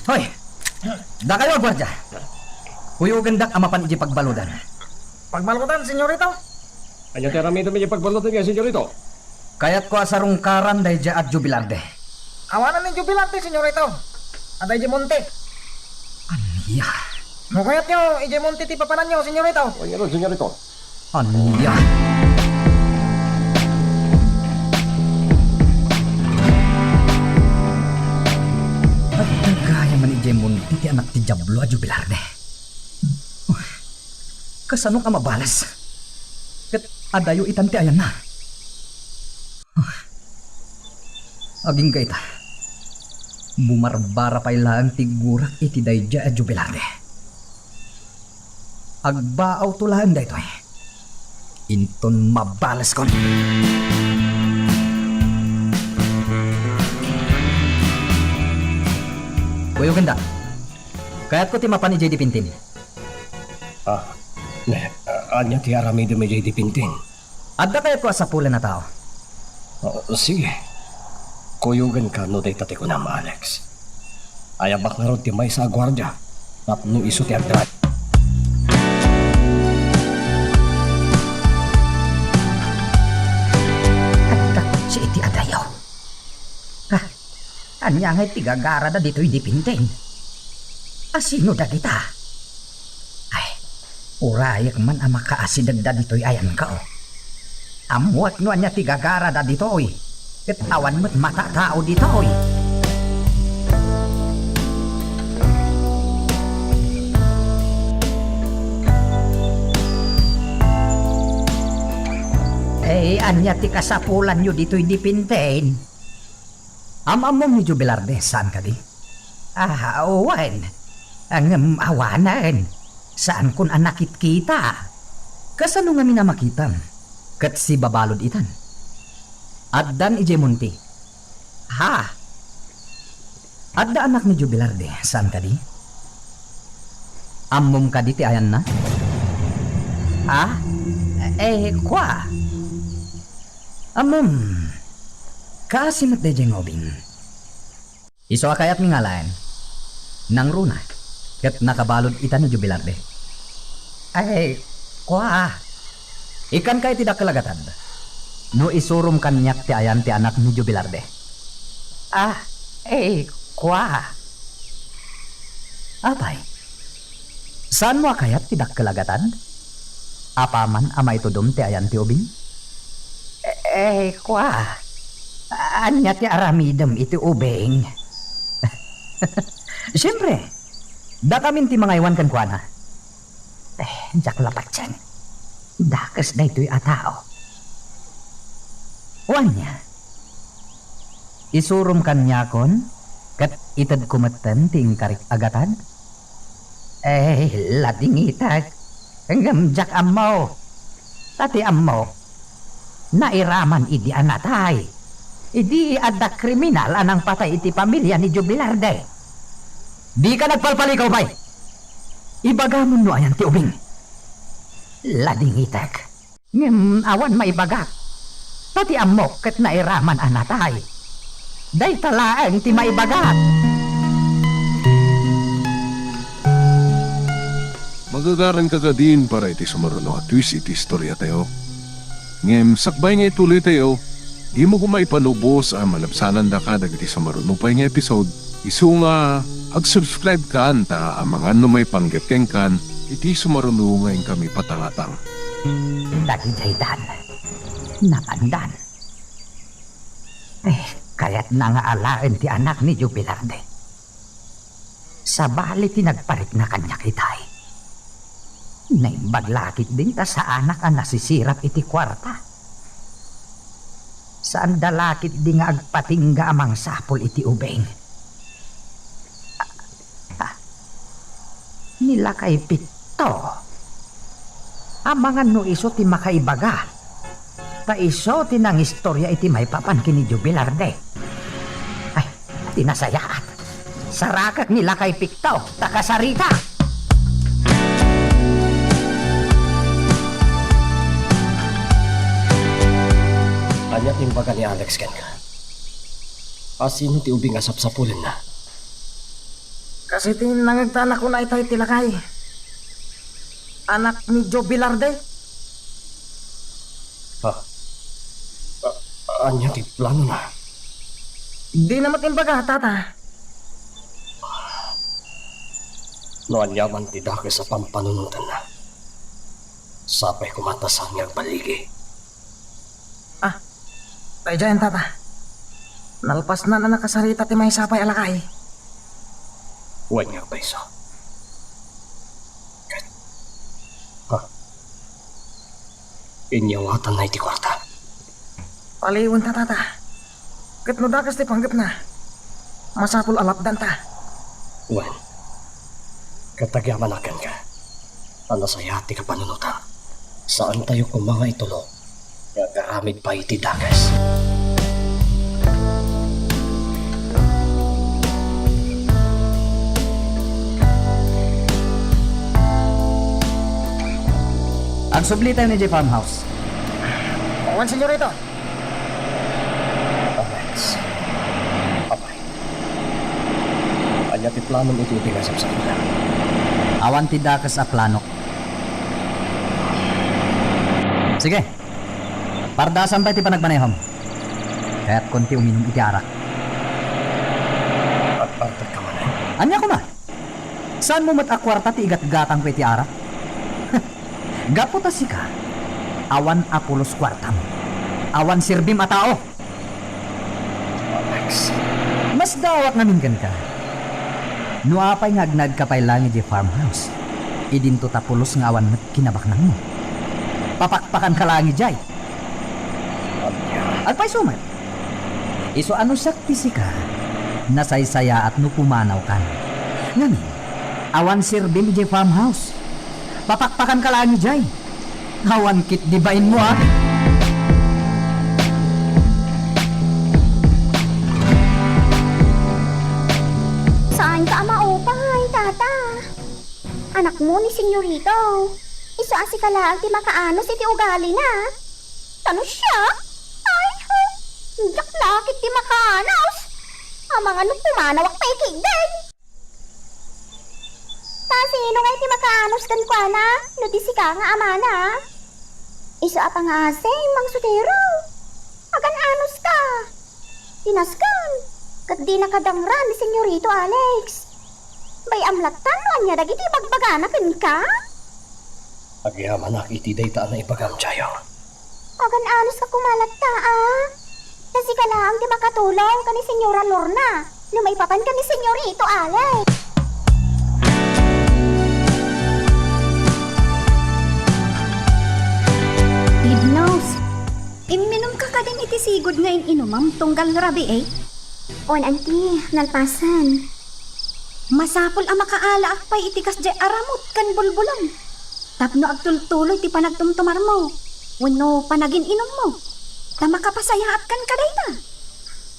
Hoy! Dakayo a guardia. Kuyogendak a mapan idiay pagbaludan. Pagbaludan, senyorito? Ania ti aramidem idiay pagbaludan nga, senyorito? Kayatko a sarungkaran daydiay a Jubilarde. Awanen ni Jubilarde, senyorito. Adda idiay monte. Ania? No kayatyo, idiay monte ti papananyo, senyorito. Ania, senyorito? Ania? Adda gayam idiay monte ti anak ti Diablo a Jubilarde. Kasanok a mabalas? Ket adayo itan ti ayanna. Agingga ita. Bumarbara pay laeng ti gurak iti daydiay a Jubilarde. Agbaawto laeng daytoy. Inton mabaleskon. Kuyogenda. Kayatko ti mapan idiay dipintin. Ah, ne, ania ti aramidem idiay dipintin? Adda kayatko a sapulen a tao. Ah, sige. Kuyogenka no dayta ti kunam, Alex. Ayabak ngarud ti maysa a guardia tapno isu ti agdrive. Adda kotse iti adayo. Ah, ania ngay ti gagarada ditoy dipintin? Asino dagita? Ay, urayek man a makaasidegda ditoy ayanko. Ammoek no ania ti gagarada ditoy, ket awan met matatao ditoy. Ay, ania ti kasapulanyo ditoy dipintin? Am-ammom ni Jubilarde, saan kadi? Ah, wen. Ngem awanen. Saankon a nakitkita. Kasano ngamin a makitam? Ket sibabalud itan. Addan idiay monti. Ha? Adda anak ni Jubilarde, saan kadi? Ammom kadi ti ayanna? Ha? Eh, kua. Ammom, kaasi met daydiay nga ubing. Isu a kayatmi nga alaen. Nangruna, ket nakabalud ita ni Jubilarde. Ay, kua. Ikkanka iti dakkel a gatad. No isurom kaniak ti ayan ti anak ni Jubilarde. Ah, eh, kua. Apay? Saanmo a kayat ti dakkel a gatad? Apaman a maitudom ti ayan ti ubing? Eh, kua. Ania ti aramidem iti ubing? Siempre, dakamin ti mangaywan kenkuana. Eh, diak la patien. Dakes daytoy a tao. O ania? Isurom kaniakon, ket itedko metten ti inkarik a gatad? Eh, ladingitek. Ngem diak ammo. Ta ti ammok, nairaman idi a natay. Idi adda kriminal a nangpatay iti pamilia ni Jubilarde. Dika nagpalpalikaw, bay! Ibagamon no ayan ti ubing. Ladingitek. Ngem awan maibagak. Ta ti ammok ket nairaman a natay. Dayta laeng ti maibagak. Magagaranka kadin para iti sumaruno a twist iti istoriatayo. Ngem sakbay nga ituloytayo, dimo koma ipanubos a malabsanandaka dagiti sumaruno pay nga episode. Isu nga ag-subscribe kan ta amangan no maipanggep kenkan iti sumaruno nga inkami patangatang. Dagidaydan, napandan. Eh, kayatna nga alaen ti anak ni Jubilarde. Sabali ti nagparikna kaniak itay. Naimbag la ketdin ta saanak a nasisirap iti kuarta. Saanda la ketdi nga agpatingga a mangsapul iti ubing. Ah, ah. Ni lakay Picto. Amangan no isu ti makaibaga. Ta isu ti nangistoria iti maipapan ken ni Jubilarde. Ay, ti nasayaat. Sarakek ni lakay Picto, ta kasarita. Ania ti imbaga ni Alex kenka? Asino ti ubing a sapsapulenna? Kas iti nangegta a nakuna itay ti lakay. Anak ni Joe Velarde. Ha? A-, ania ti planona? Dina met imbaga, Tata. No aniaman ti dakes a pampanunotenna, sapay koma ta saan nga agballigi. Ah, daydiayen, Tata. Nalpasnan a nakasarita ti maysa pay a lakay. Wen nga agpayso. Ket, ha? Inyawatanna iti kuarta. Paliwenta, Tata. Ket no dakes ti panggepna, masapul a lapdanta. Wen, ket agyamanak kenka, ta nasayaat ti kapanunotam. Saantayo koma nga itulok nga agaramid pay iti dakes. Agsublitayo idiay farmhouse. Wen, senyorito. Alex. Apay. Ania ti planom iti, iti nasapsapita? Awan ti dakes a plano. Sige. Pardasan pay ti panagmanehom. Kayatkon ti uminum iti arak. Agpartekka manen. Ania koma? Saanmo met a kuarta ti igatgatangko iti arak? Gapu ta sika, awan a pulos kuartam. Awan serbim a tao. Alex. Masdawak ngamin kenka. No apay nga agnaedka pay laeng idiay farmhouse, idinto ta pulos nga awan met kinabaknangmo. Papakpakanka laeng idiay. Ania? Agpayso met. Isu a no siak ti sika, nasaysayaat no pumanawkan. Ngamin, awan serbim idiay farmhouse. Papakpakanka laeng idiay. Awan ketdi bainmo, a? Saanka a maupay, tata. Anakmo ni Senyorito. Isu a sika laeng ti makaanus iti ugalina. Ta no siak? Ay, ay, diak la ketdi makaanus. Amangan no pumanawak pay ketdi. Ta sino ngay ti makaanus kenkuana no di sika nga amana? Isu a pangasim, Mang Sotero. Agan-anuska. Pinaskan. Ket dinaka dangran ni Senyorito Alex. Bay-am latta no ania dagiti ibagbagana kenka? Agyamanak iti dayta a naibagam, Jayo. Agan-anuska koma latta, a. Ta sika laeng ti makatulong ken ni Senyora Lorna no maipapan ken ni Senyorito Alex. Libnos, imminumka kadin iti sigud nga in-inumam tunggal rabii? Wen, anti, nalpasen. Masapul a makaalaak pay iti kasdiay a ramut ken bulbulong tapno agtultuloy ti panagtumtumarmo wenno panagin-inummo, ta makapasayaat kenka dayta.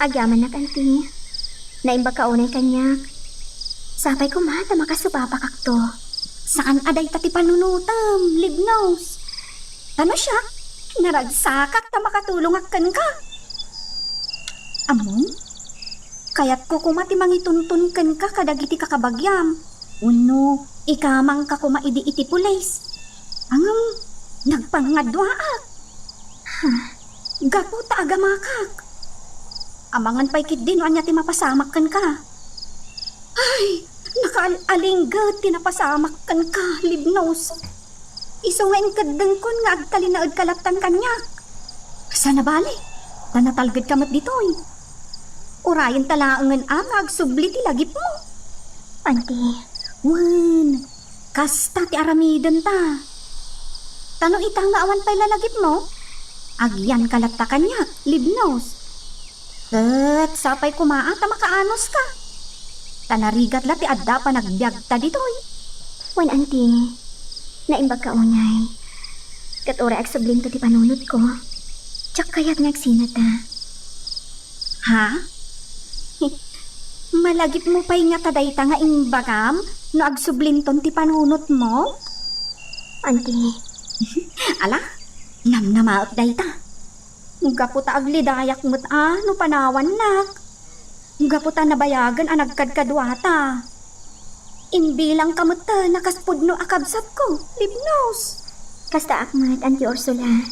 Agyamanak, anti. Naimbagka unay kaniak. Sapay koma ta makasubabakakto. Saan a dayta ti panunotem, Libnos. Ta no siak, naragsakak ta makatulongak kenka. Ammom, kayatko koma ti mangituntun kenka kadagiti kakabagiam, wenno ikamangka koma idi iti pulis. Ngem, nagpangngaduaak. Gapu ta agamakak. Amangan pay ketdi no ania ti mapasamak kenka. Ay, nakaal-alingget ti napasamak kenka, Libnos. Isu nga inkeddengkon nga agtalinaedka lattan kaniak. Sana bale, ta natalgedka met ditoy. Urayenta laengen a nga agsubli ti lagipmo. Anti. Wen, kasta ti aramidenta. Ta no ita nga awan pay lalagipmo, agyanka latta kaniak, Libnos. Ket sapay koma a ta makaanuska. Ta narigat la ti adda a panagbiagta ditoy. Wen, anti, naimbagka unay. Ket uray agsublinto ti panunotko, diak kayat nga agsinata. Ha? Malagipmo pay ngata dayta nga imbagam no agsublinton ti panunotmo? Anti. Ala, namnamaek dayta. Gapu ta aglidayak met a no panawannak. Gapu ta nabayagen a nagkadkaduata. Imbilangka met ta a kas pudno a kabsatko, Libnos. Kastaak met, Anti Ursula.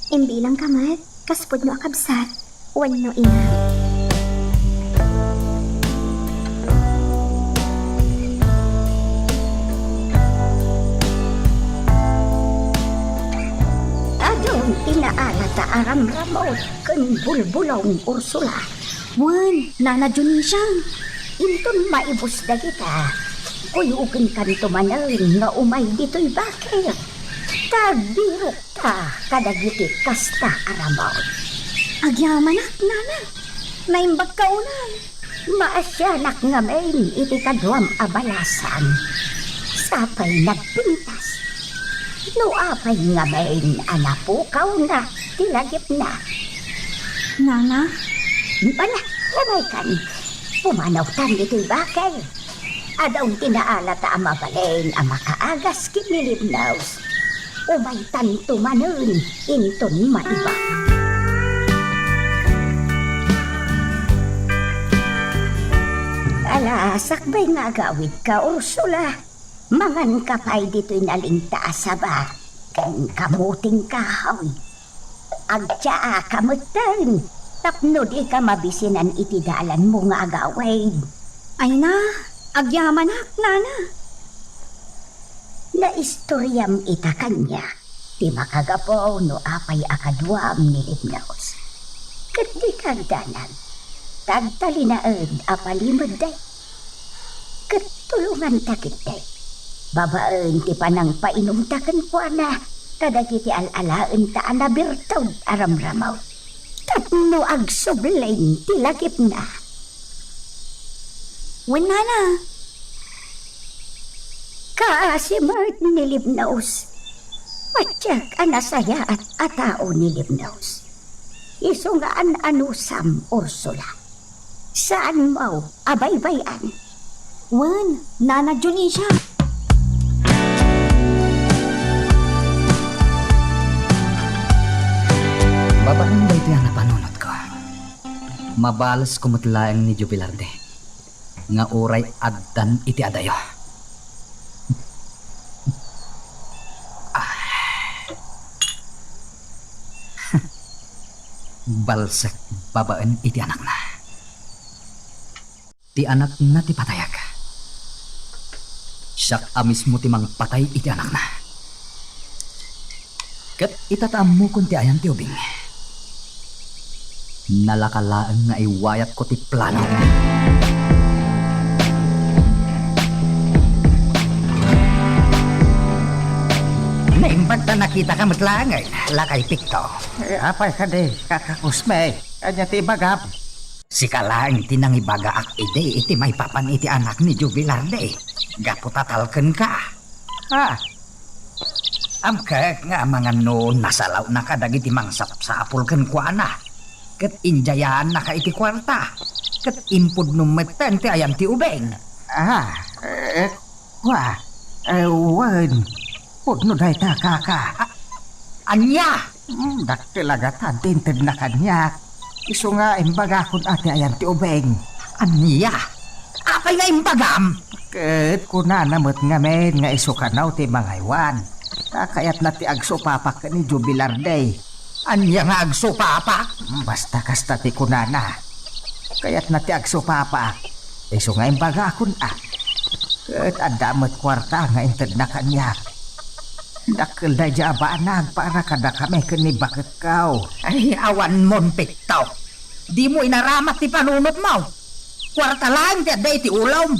Imbilangka met kas pudno a kabsat wenno ina. Adun ti naanata a ramramut ken bulbulong, Ursula. Wen, Nana Dionisia. Inton maibus dagita, kuyogenkanto manen nga umay ditoy bakir. Ta agbirokta kadagiti kasta a ramut. Agyamanak, Nana. Naimbagka unay. Maasianak ngamin iti kaduam a balasan. Sapay nagpintas. No apay ngamin a napukawna ti lagipna. Nana? Bala, umaykan. Pumanawtan ditoy bakay. Adda ti naalata a mabalin a makaagas ken ni Limnaus. Umaytanto manen inton maiba. Ala, sakbay nga agawidka, Ursula. Manganka pay ditoy nalingta a saba ken kamuting kahoy. Agtiaaka metten tapno dika mabisinan iti dalanmo nga agawid. Ay na, agyamanak, nana. Naistoriam ita kaniak ti makagapu no apay a kaduam ni Limnaus. Ket dika agdanag, ta agtalinaed a palimed dayta. Ket tulonganta ketdi babaen ti panangpainumta kenkuana kadagiti al-alaenta a nabirtod a ramramaw tapno agsubling ti lagipna. Wen, nana. Kaasi met ni Limnaus. Patiek a nasayaat a tao ni Limnaus. Isu nga an-anusam, Ursula. Saanmo a baybay-an. Wen, Nana Dionisia. Babaen daytoy a napanunotko, mabalesko met laeng ni Jubilarde nga uray addan iti adayo. Ah. Balsek babaen iti anakna. Ti anakna ti patayak. Siak a mismo ti mangpatay iti anakna. Ket ita ta ammokon ti ayan ti ubing, nalaka laeng nga iwayatko ti plano. Naimbag ta nakitaka met laengen, lakay Pekto. Eh, apay kadi, Kaka Cosme? Ania ti ibagam? Sika laeng ti nangibagaak idi iti maipapan iti anak ni Jubilarde, gapu ta talkenka. Ah, amkek nga amangan no nasalawnaka dagiti mangsapsapul kenkuana, ket injayaannaka iti kuarta, ket impudnom metten ti ayan ti ubing. Ah, eh, Wa, eh, wen. Pudno dayta, kaka. A-, ania? Hmm, dakkel a gatad ti intedna kaniak. Isu nga imbagakon a ti ayan ti ubing. Ania? Apay nga imbagam? Ket kunana met ngamin nga isu kano ti mangaywan. Ta kayatna ti agsupapak ken ni Jubilarde. Ania nga agsupapak? Basta kasta ti kunana. Kayatna ti agsupapak. Isu nga imbagakon, a. Ket adda met kuarta nga intedna kaniak. Dakkel daydiay a banag para kadakami ken ni baketko. Ay, awanmon, Pekto. Dimo inaramat ti panunotmo. Kuarta laeng ti adda iti ulom.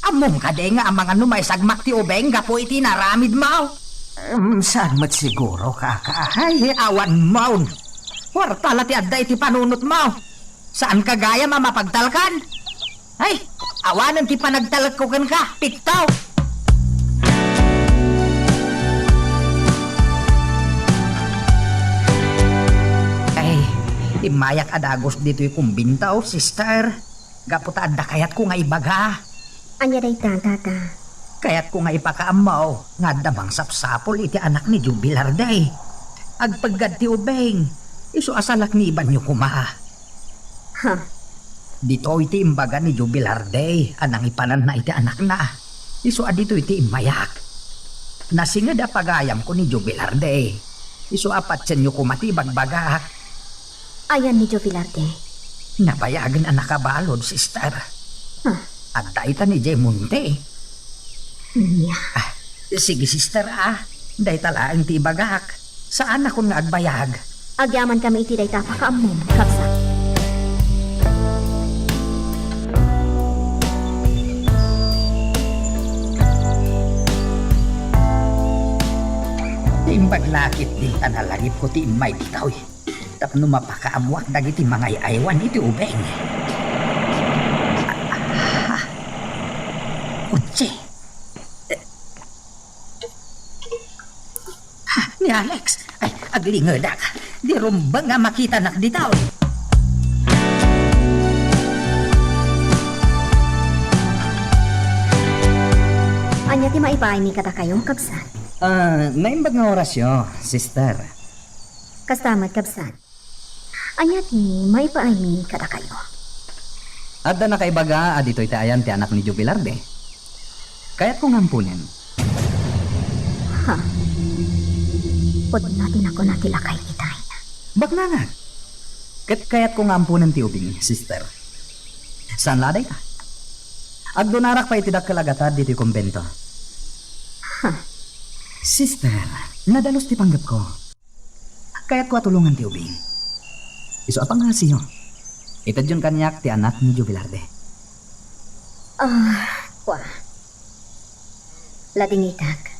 Ammom kadi nga amangan no maisagmak ti ubing gapu iti inaramidmo? Em, saan met siguro, kaka. Ay, awanmon. Kuarta la ti adda iti panunotmo. Saanka gayam a mapagtalkan? Ay, awanen ti panagtalekko kenka, Pekto. Ay, immayak a dagus ditoy kumbinto, sister. Gapu ta adda kayatko nga ibaga. Ania dayta, tata? Kayatko nga ipakaammo nga adda mangsapsapul iti anak ni Jubilarde. Agpeggad ti ubing. Isu a salaknibanyo koma. Ha? Ditoy ti imbaga ni Jubilarde a nangipananna iti anakna. Isu a ditoy ti immayak. Nasinged a pagayamko ni Jubilarde. Isu a patienyo koma ti ibagbagak. Ayan ni Joe Velarde? Nabayagen a nakabalud, sister. Ah. Adda ita idiay monte. Nia? Ah, sige, sister, ah. Dayta laeng ti ibagak. Saanakon nga agbayag. Agyamankami iti dayta a pakaammom, kabsat. Imbag la ketdi ta nalagipko ti immay ditoy. Tapno mapakaammoak dagiti mangay-aywan iti ubing. Ah, kotse. Ah, ni Alex. Ay, aglingedak. Di rumbeng a makitanak ditoy. Ania ti maipaaymi kadakayo, kabsat? Ah, naimbag nga orasyo, sister. Kasta met, kabsat. Ania ti maipaaymi kadakayo? Adda nakaibaga a ditoy ti ayan ti anak ni Joe Velarde. Kayatko nga amponen. Ha? Pudno ti nakuna ti lakay itay. Baknangan. Ket kayatko nga amponen ti ubing, sister. Saan la a dayta? Agdunarak pay iti dakkel a gatad ditoy kumbento. Ha? Sister, nadalus ti panggepko. Kayatko a tulongan ti ubing. Isu a pangngasiyo. Itedyon kaniak ti anak ni Joe Velarde. Ah, kua. Ladingitak.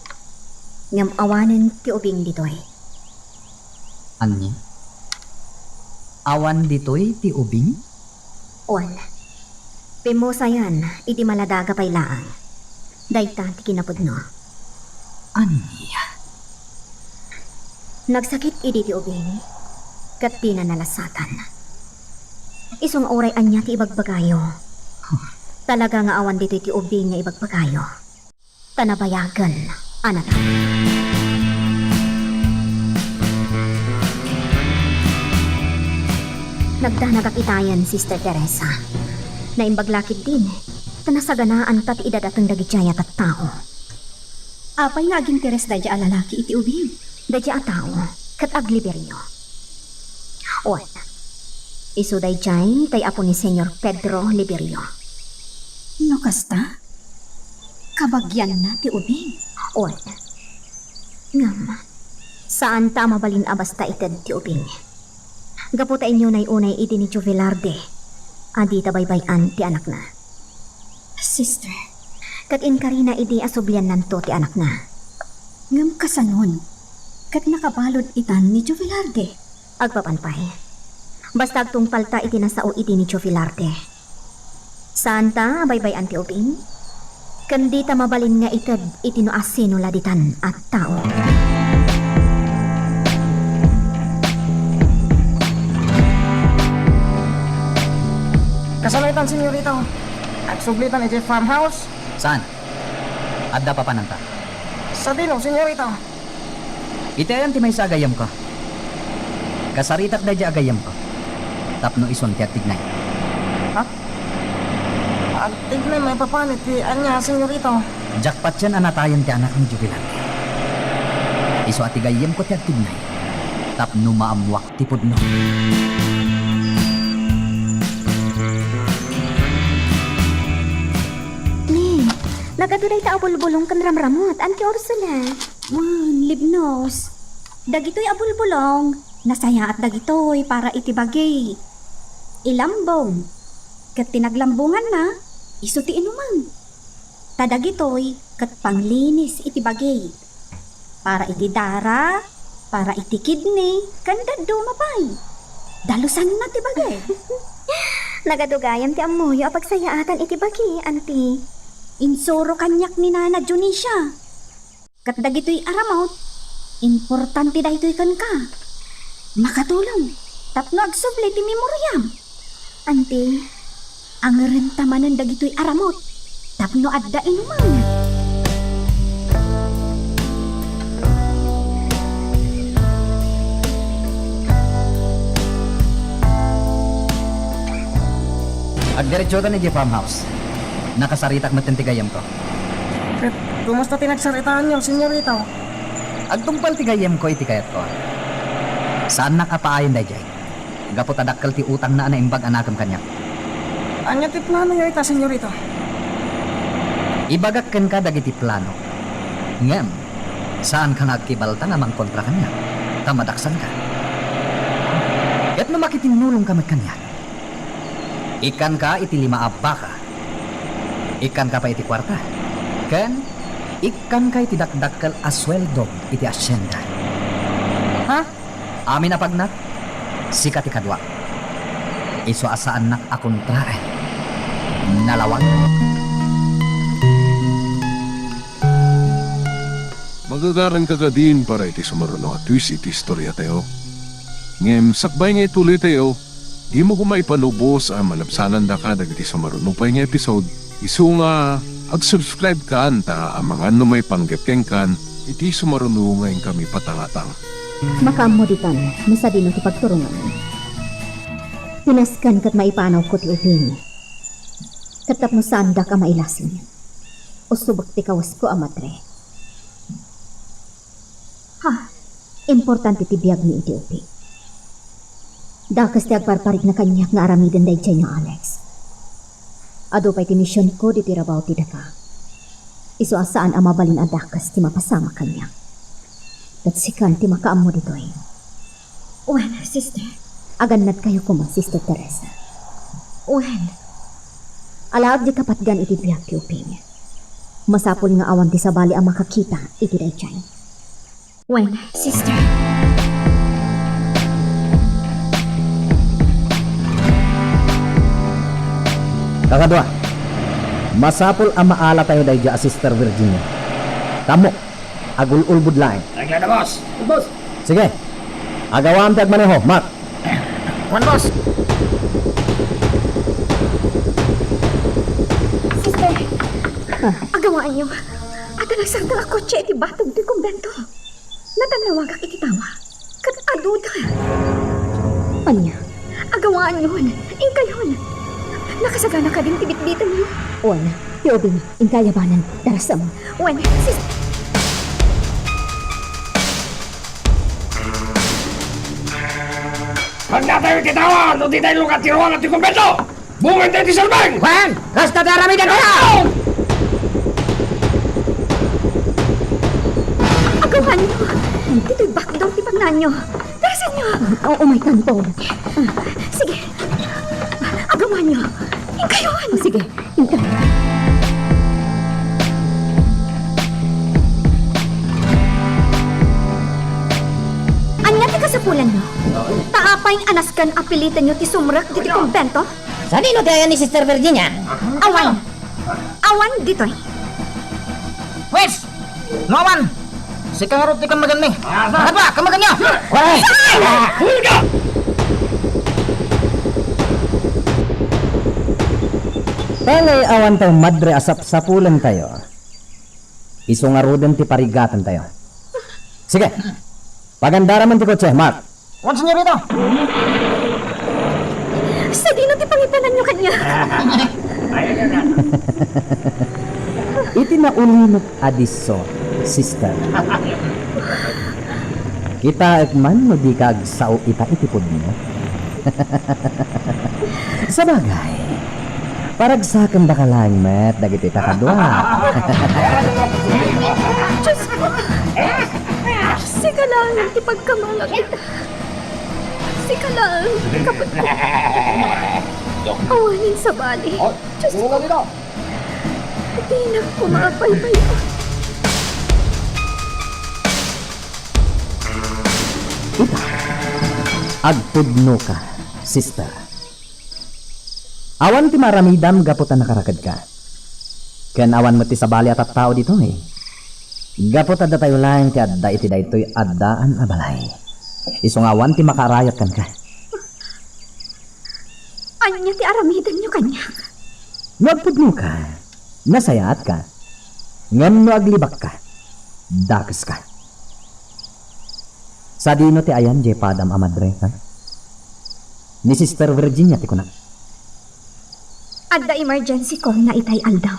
Ngem awanen ti ubing ditoy. Ania? Awan ditoy ti ubing? Wen, pimmusayan idi maladaga pay laeng. Dayta ti kinapudno. Ania? Nagsakit idi ti ubing, ket dina nalasatan. Isu nga uray ania ti ibagbagayo. Huh. Talaga nga awan ditoy ti ubing nga ibagbagayo. Ta nabayagen a natay. Nagdanagak itayen, Sister Teresa. Naimbag la ketdin, ta nasaganaanta ti idadateng dagidiay a tattao. Apay nga aginteres daydiay a lalaki iti ubing? Daydiay a tao, ket agliberio. Wen, isu daydiay tay apo ni Señor Pedro Liberio. No kasta, kabagianna ti ubing. Wen. Ngem, saanta a mabalin a basta ited ti ubing. Gapu ta inyunay unay idi ni Joe Velarde a dita baybay-an ti anakna. Sister. Ket inkarina idi a subliannanto ti anakna. Ngem kasanon? Ket nakabalud itan ni Joe Velarde. Agpapan pay. Basta agtungpalta iti nasao idi ni Joe Velarde. Saanta a baybay-an ti ubing? Ken dita mabalin nga ited iti no asino la ditan a tao. Kasano itan, senyorita? Agsublitan idiay farmhouse? Saan? Adda papananta. Sadino, senyorita? Iti ayan ti maysa a gayyemko. Kasaritak daydiay a gayyemko. Tapno isun ti agtignay. Ha? Agtignay maipapan iti ania, senyorita? Diak patien a natayen ti anak ni Joe Velarde. Isu a ti gayyemko ti agtignay. Tapno maammoak ti pudno. Ni, nagadu dayta a bulbulong ken ramramut. Anti Ursula. Wen, libnos. Dagitoy a bulbulong, nasayaat dagitoy para iti bagi. Ilambong. Ket ti naglambonganna, isu ti inuman. Ta dagitoy ket panglinis iti bagi. Para iti dara, para iti kidney, ken dadduma pay. Dalusanna ti bagi. Nagadu gayam ti ammoyo a pagsayaatan iti bagi, anti. Insuro kaniak ni Nana Dionisia. Ket dagitoy a ramut, importante daytoy kenka. Makatulong tapno agsubli ti memoriam. Anti, angerenta manen dagitoy a ramut tapno adda inumam. Agdiretsotan idiay farmhouse. Nakasaritak met ti gayyemko. Ket kumusta ti nagsaritaanyo, senyorita? Agtungpal ti gayyemko iti kayatko. Saannak a paayen daydiay. Gapu ta dakkel ti utangna a naimbag a nakem kaniak. Ania ti planoyo ita, senyorita? Ibagak kenka dagiti planok. Ngem, saanka nga agkibalta nga mangkontra kaniak, ta madaksanka. Ket no makitinnulongka met kaniak, ikkanka iti lima a baka, ikkanka pay iti kuarta, ken ikkanka iti dakdakkel a sueldom iti asienda. Ha? Amin a pagnak, Sika ti kadua. Isu a saannak a kontraen. Nalawag. Magagaranka kadin para iti sumaruno a twist iti istoriatayo. Ngem sakbay nga ituloytayo, dimo koma ipanubos a malabsanandaka dagiti sumaruno pay nga episode. Isu nga ag-subscribe kan ta amangan no maipanggep kenkan iti sumaruno nga inkami patangatang. Makaammo ditan no sadino ti pagturonganmi. Pinaskan ket maipanawko ti ubing. Ket tapno saandak a mailasin, usubek ti kawasko a madre. Ha, importante ti biagmi iti ubing. Dakes ti agparparikna kaniak nga aramiden daydiay nga Alex. Adu pay ti misionko ditoy rabaw ti daga. Isu a saan a mabalin a dakes ti mapasama kaniak. Ket sikan ti makaammo ditoy. Wen, sister. Agannadkayo koma, Sister Teresa. Wen. Alaek dita patgan iti biag ti ubing. Masapul nga awan ti sabali a makakita iti daydiay. Wen, sister. Kakadua, masapul a maalatayo daydiay a Sister Virginia. Kammok, agul-ulbod laeng. Aglada, boss. Boss. Sige. Agawam ti agmaneho, Mark. Wen, boss. Sister, agawaanyo. Adda nagsardeng a kotse iti batog ti kumbento. Natannawagak iti tawa. Ket aduda. Ania? Agawaanyon. Inkayon. Nakasagana kadin ti bitbitanyo? Wen, ti ubing, inka ayabanen. Darasem. Wen, sis- Agdatayo iti tawa no ditayo lukat ti ruangan ti kumbento! Bungay tayo ti salbeng! Wen, kasta ti aramidenyo! Agawanyo! Ditoy backdoor ti pagnaanyo. Darasenyo! O, umaykan, Paul. Sige. Agawanyo. Inkayon! Sige. Ania ti kasapulanyo? Ta apay nga nasken a pilitenyo ti sumrek ditoy kumbento? Sadino ti ayan ni Sister Virginia? Awan. Awan ditoy. Pwes! No awan, sika ngarud ti kammagenmi. Asa? Aba, kammagenyo! Waray! Hulga! Pangay awan tayo madre a sapsapulentayo. Isu ngaruden ti parigatentayo. Sige, pagandaramen ti kotse, Mark. Wen, senyorita. Sadino ti pangipananyo kaniak? Iti naulimek a disso, sister. Kitaek man no dika agsao ita iti pudno. Sabagay, paragsakendaka laeng met dagiti takadua. Diyos ko! Sika laeng ti pagkamangak ita. Sika laeng, kapatko. Awanen sabali. Diyos ko. Dinak koma abaybay-an. Ita, agpudnoka, sister. Awan ti maaramidam gapu ta nakarakedka. Ken awan met ti sabali a tattao ditoy. Gapu ta datayo laeng ti adda iti daytoy addaan a balay. Isu nga awan ti makaarayat kenka. Ania ti aramidenyo kaniak? No agpudnoka, nasayaatka. Ngem no aglibakka, dakeska. Sadino ti ayan diay padam a madre, ha? Ni Sister Virginia ti kuna. Adda emergency call na itay aldaw.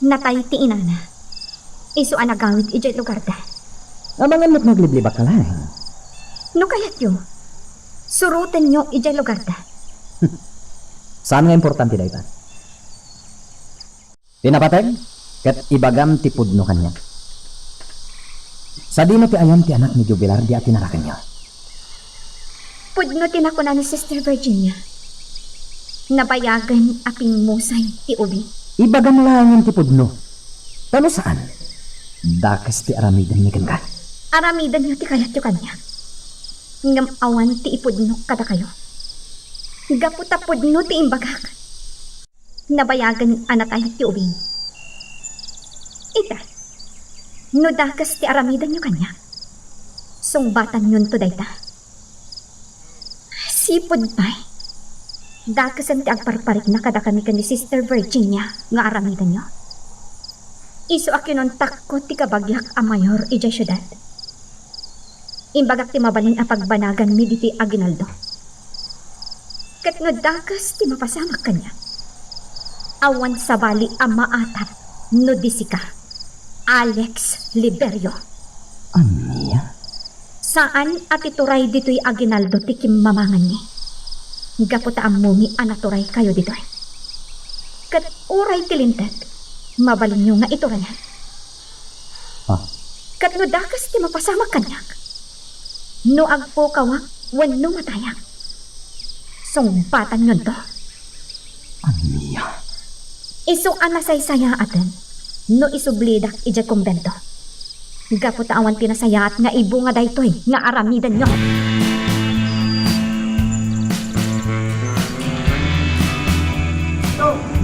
Natay ti inana. Isu a nagawid idiay lugarda. Amangan met nagliblibakka laeng. No kayatyo, surotenyo idiay lugarda. Saan nga importante dayta? Ti napateg, ket ibagam ti pudno kaniak. Sadino ti ayan ti anak ni Jubilar di a tinarakenyo? Pudno ti nakuna ni Sister Virginia. Nabayagen a pimmusay ti ubing. Ibagam laengen ti pudno. Ta no saan, dakes ti aramidenmi kenka. Aramidenyo ti kayatyo kaniak. Ngem awan ti ipudnok kadakayo. Gapu ta pudno ti imbagak, nabayagen a natay ti ubing. Ita, no dakes ti aramidenyo kaniak, sungbatanyonto dayta. Sipud pay, dakesen ti agparparikna kadakami ken ni Sister Virginia nga aramidenyo. Isu a kinontakko ti kabagiak a mayor idiay siudad. Imbagak ti mabalin a pagbanaganmi ditoy aginaldo. Ket no dakes ti mapasamak kaniak, awan sabali a maatap no di sika, Alex Liberio. Ania? Saan a ti turay ditoy aginaldo ti kimmamanganmi. Gapu ta ammomi a naturaykayo ditoy. Ket uray ti Linteg, mabalinyo nga iturayan. Ah. Ket no dakes ti mapasamak kaniak, no agpukawak wenno matayak, sungbatanyonto. Ania? Isu a nasaysayaaten no isublidak idiay kumbento. Gapu ta awan ti nasayaat nga ibunga daytoy nga aramidenyo.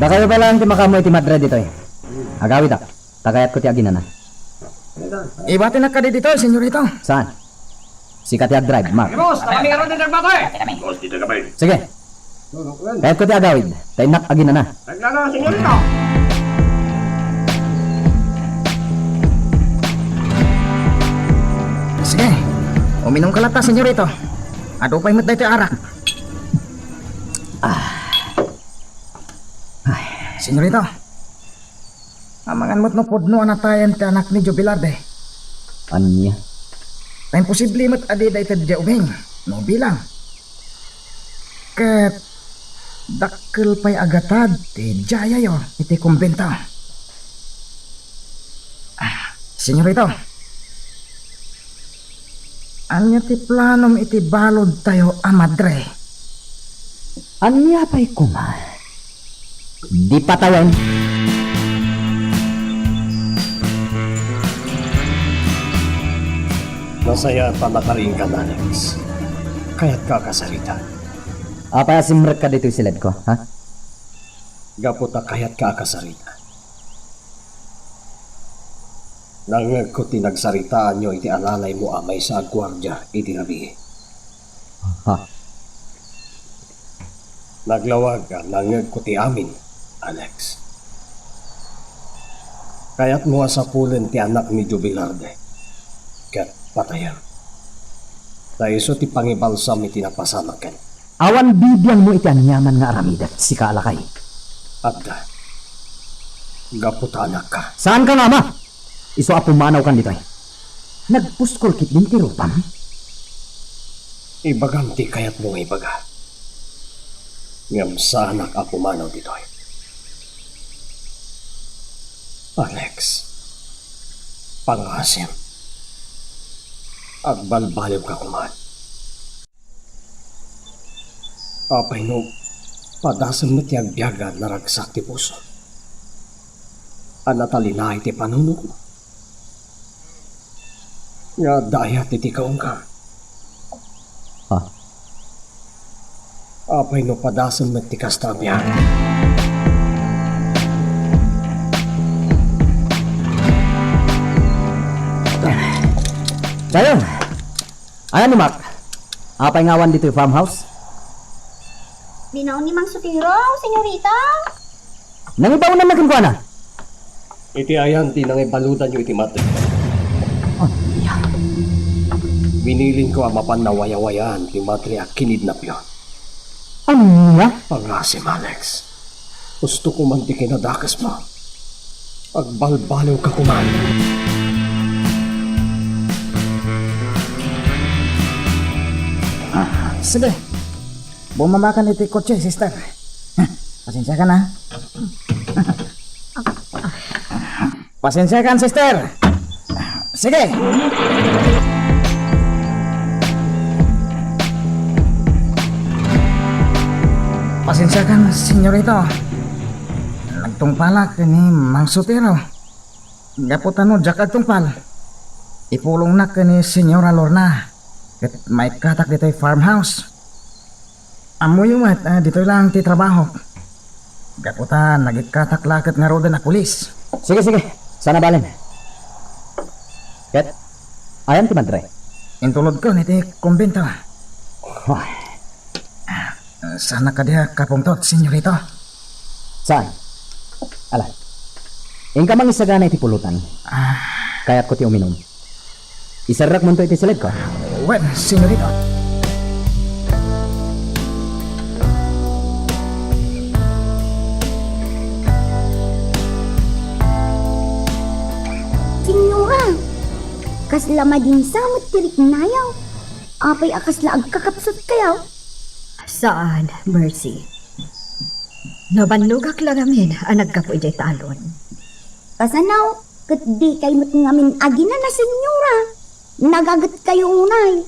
Dakayo pay laeng ti makaammo iti madre ditoy. Agawidak. Ta kayatko ti aginana. Ibatinak kadi ditoy, senyorito. Saan? Sika ti agdrive, Mark. Boss, kami nga ron di nagbato eh. Boss, dito ka ba eh? Sige. Kayatko ti agawid, ta innak aginana. Naglala, senyorito. Sige. Uminom ka latta, senyorito. Adu pay met daytoy arak. Ah. Ay. Senyorito. Amangan met no pudno a natayen ti anak ni Joe Velarde. Ania? Ta imposible met a dida ited diay ubing, no bilang. Ket dakkel pay a gatad ti diayayo iti kumbento. Ah, senyorito, ania ti planom iti baludtayo a madre? Ania pay koma? Di patayen. Nasayaat a nakariingkan, Alex. Kayatka a kasarita. Apay a simrekka ditoy siledko, ha? Gapu ta kayatka a kasarita. Nangngegko ti nagsaritaanyo iti alalaymo a maysa a guardia iti rabii. Ha? Naglawag a nangngegko ti amin, Alex. Kayatmo a sapulen ti anak ni Joe Velarde ket patayen. Ta isu ti pangibalsam iti napasamaken. Awan bibiangmo iti aniaman nga aramidek, sika a lakay. Adda. Gapu ta anakka. Saanka nga ama? Isu a pumanawkan ditoy. Nagpuskol ketdin ti rupam? Ibagam ti kayatmo nga ibaga. Ngem saanak a pumanaw ditoy. Alex, pangasim. Agbalbaliwka koman. Apay no padasem met ti agbiag a naragsak ti puso, a natalinaay ti panunotmo, nga adda ayat iti kaungka? Ha? Apay no padasem met ti kasta a biag? Sayang. Ania ni Mark? Apay nga awan ditoy farmhouse? Binaon ni Mang Sotero, senyorita. Nangibaonanna kenkuana? Iti ayan ti nangibaludanyo iti madre. Ania? Binilinko a mapan nawayawayaan ti madre a kinidnapyo. Ania? Pangasim, Alex. Husto koman ti kinadakesmo. Agbalbaliwka koman. Ah, sige. Bumamakan iti kotse, sister. Pasensiakan, ha? Pasensiakan, sister. Sige. Pasensiakan, senyorito. Nagtungpalak ken ni Mang Sotero. Gapu ta no diak agtungpal, ipulongnak ken ni Senyora Lorna. Ket maikkatak ditoy farmhouse. Ammoyo met a ditoy laeng ti trabahok. Gapu ta nagikkatak la ket ngaruden a pulis. Sige, sige. Saan a balen? Ket, ayan ti madre? Intulodkon iti kumbento. Ay. Saan a kadi a kapungtot, senyorito? Saan? Ala. Inka mangisagana iti pulutan. Ah. Kayatko ti uminum. Iserrekmonto iti silidko. Wen, senyorito. Senyora, kasla madinsa met ti riknayo. Apay a kasla agkakapsutkayo? Saan, Mercy. Nabannogak la ngamin a naggapu idiay talon. Kasano? Ket dikay met ngamin aginana, senyora. Nagagetkayo unay.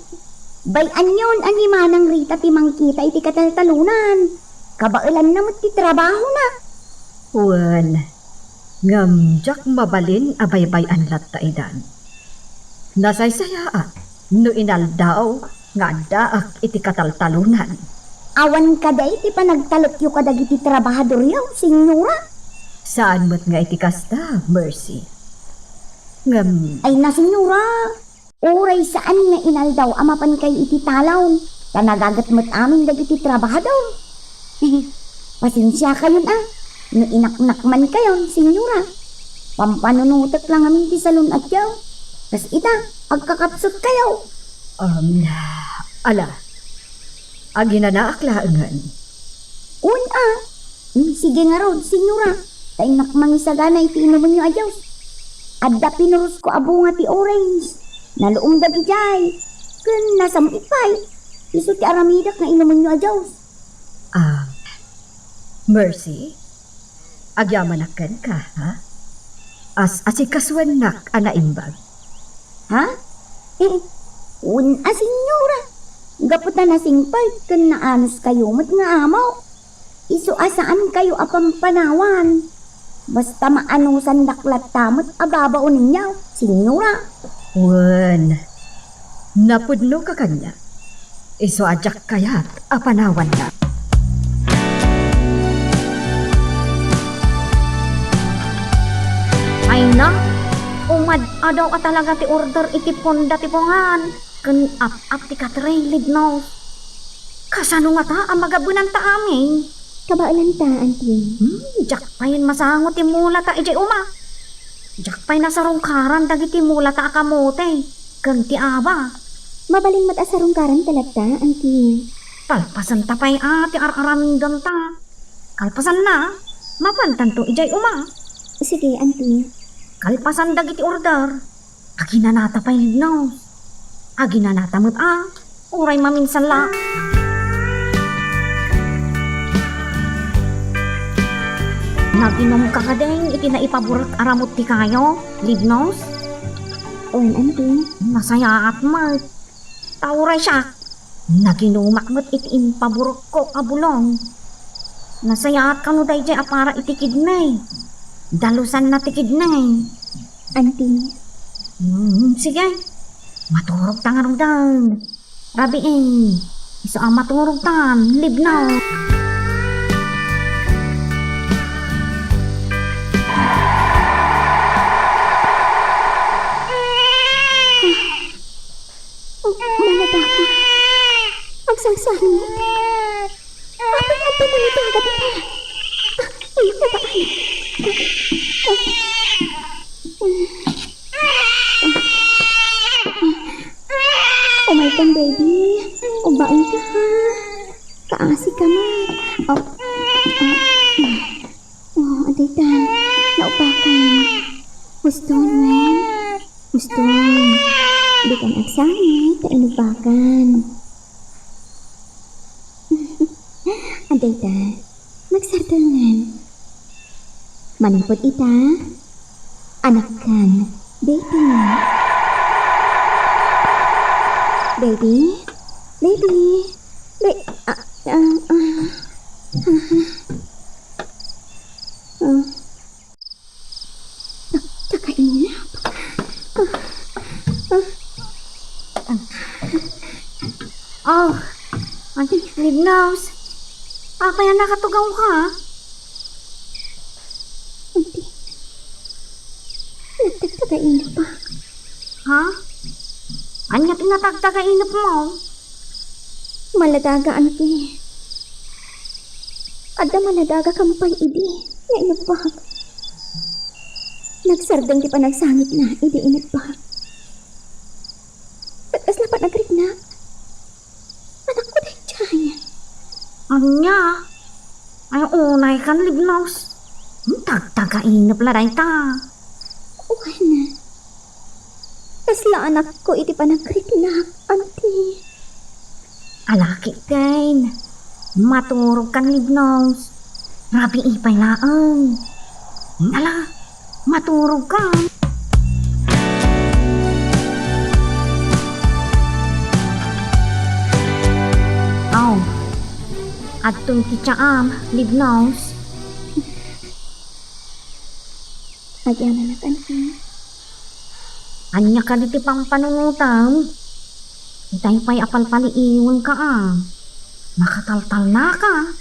Bay-anyon a ni Manang Rita ti mangkita iti kataltalonan. Kabaelanna met ti trabahona. Wen, ngem diak mabalin a baybay-an latta idan. Nasaysayaat no inaldaw nga addaak iti kataltalonan. Awan kadi ti panagtalekyo kadagiti trabahadoryo, senyora? Saan met nga iti kasta, Mercy. Ngem, ay na, senyora. Uray saan nga inaldaw a mapankayo iti talon, ta nagaget met amin dagiti trabahador. Pasensiakayon a, no inaknakmankayon, senyora. Pampanunotek la ngamin ti salun-atyo. Kas ita, agkakapsutkayo. Um, ala, aginanaak laengen. Wen a. Hmm, sige ngarud, senyora. Ta innak mangisagana iti inumenyo a juice. Adda pinurosko a bunga ti orange. Naluom dagidiay. Ken nasam-it pay. Isu ti aramidek nga inumenyo a juice. Ah, Mercy? Agyamanak kenka, ha? As-asikasuennak a naimbag. Ha? Eh, wen a, senyora. Gapu ta nasingpet ken naanuskayo met nga amo. Isu a saankayo a pampanawan. Basta maanusandak latta met a babaonenyo, senyora. Wen, napudnoka kaniak. Isu a diak kayat a panawanna. Ay na, umad-adaw a talaga ti order iti ponda ti pungan ken ap-ap ti catering, Libnos. Kasano ngata a magabenanta amin? Kabaelanta, Auntie. Hmm, diak pay masango ti mulata idiay uma. Diak pay nasarungkaran dagiti mulata a kamote ken ti aba. Mabalin met a sarungkaranta latta, Auntie. Kalpasanta pay a ti ar-aramidenta. Kalpasanna, mapantanto idiay uma. Sige, Auntie. Kalpasan dagiti order. Aginanata pay, Libnos. Aginanata met a, uray maminsan la. Naginumka kadin iti naipaburek a ramut ti kayo, Libnos? Wen, Auntie. Nasayaat met. Ta uray siak, naginumak met iti impaburekko a bulong. Nasayaat kano daydiay a para iti kidney. Dalusanna ti kidney. Auntie. Hmm, sige. Maturogta ngaruden. Rabii. Isu a maturogtan, Libnos. Oh, manataka. Agsangsangit. Apay adda manataka dita? Ah, iya ko ba, ay? Umaykan, baby. Umaykan ka, ha? Kaasi ka man. Oh. Oh. Oh, adayta. Naupakan. Huston, wen. Huston. Dikan agsangit ta inupakan. Adayta. Magsardengngem. Manipud ita, anakkan, baby. Baby? Baby? Ba-, ah, ah, ah. Ah. Ah, tsaka inap. Ah, ah. Oh, Auntie Libnos. Apay a nakatugaw ka? Auntie, nagtagtagainep pa. Ha? Ania ti natagtagainep mo? Maladaga, Auntie. Adda maladaga kampay idi nga inebbak. Nagsardeng ti panagsangitna idi inebbak. Ket kasla panagriknak. Anakko daydiay. Ania? Ay, unay kan Libnos. Hmm, tagtagainep la dayta. Wen. Kasla anakko iti panagriknak, Auntie. Ala ketdin. Maturog kan Libnos. Rabii pay laeng. Ala, maturog ka. Aw, adtoy ti tsaam, Libnos. Agyamanak, Auntie. Ania kadi ti pampanunotem? Itay pay a palpaliiwenka a. Makataltalnaka.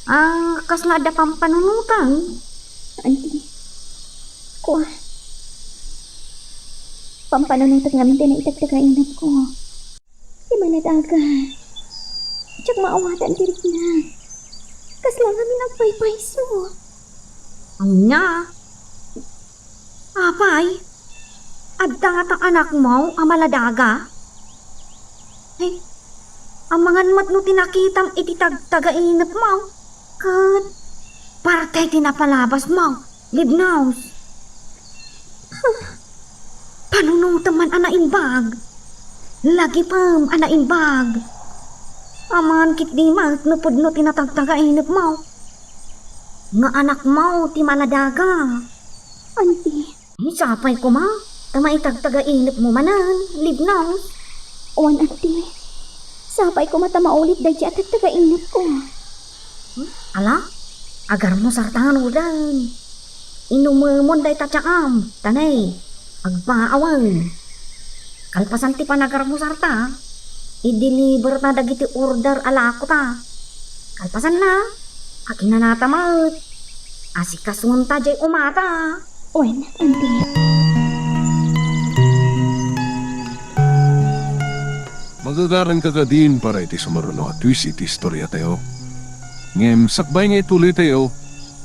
Ah, kasla adda pampanunotem? Auntie, kua. Pampanunotek ngamin ti naitagtagainepko. Ti maladaga. Diak maawatan ti rikna. Kasla ngamin agpaypayso. Ania? Apay, adda ngata anakmo a maladaga? Ay, amangan met no ti nakitam iti tagtagainepmo. Ket parte ti napalabasmo, Libnos. Panunotem man a naimbag. Lagipem a naimbag. Amangan ketdi met no pudno ti natagtagainepmo. Nga anakmo ti maladaga. Auntie. Ay, sapay koma, ta maitagtagainepmo manen, Libnos. Wen, Auntie. Sapay koma ta maulit daydi a tagtagainepko. Hmm? Ala, agarmusarta ngaruden. Inumemon dayta tsaam, ta ne, agbaawen. Kalpasan ti panagarmusarta, i-deliverta dagiti order a lakota. Kalpasanna, aginanata met. Asikasuenta diay umata. Wen, Auntie. Magagaranka kadin para iti sumaruno a twist iti istoriatayo. Ngem sakbay nga ituloytayo,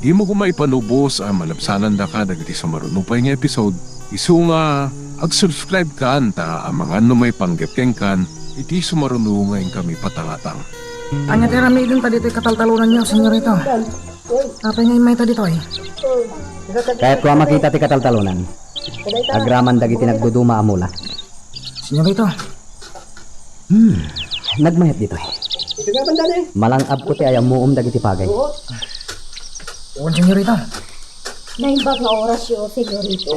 dimo koma ipalubos a malabsanandaka dagiti sumaruno pay nga episode, isu nga ag-subscribe kan ta amangan no maipanggep kenkan iti sumaruno nga inkami patangatang. Ania ti aramidenta ditoy kataltalonanyo, Senyorito? Apay nga immayta ditoy? Kayatko a makita ti kataltalonan. Agraman dagiti nagduduma a mula. Senyorito. Hmm, nagmayat ditoy. Malang-abko ti ayammuom dagiti pagay. Wen, Senyorito. Naimbag nga orasyo, Senyorito.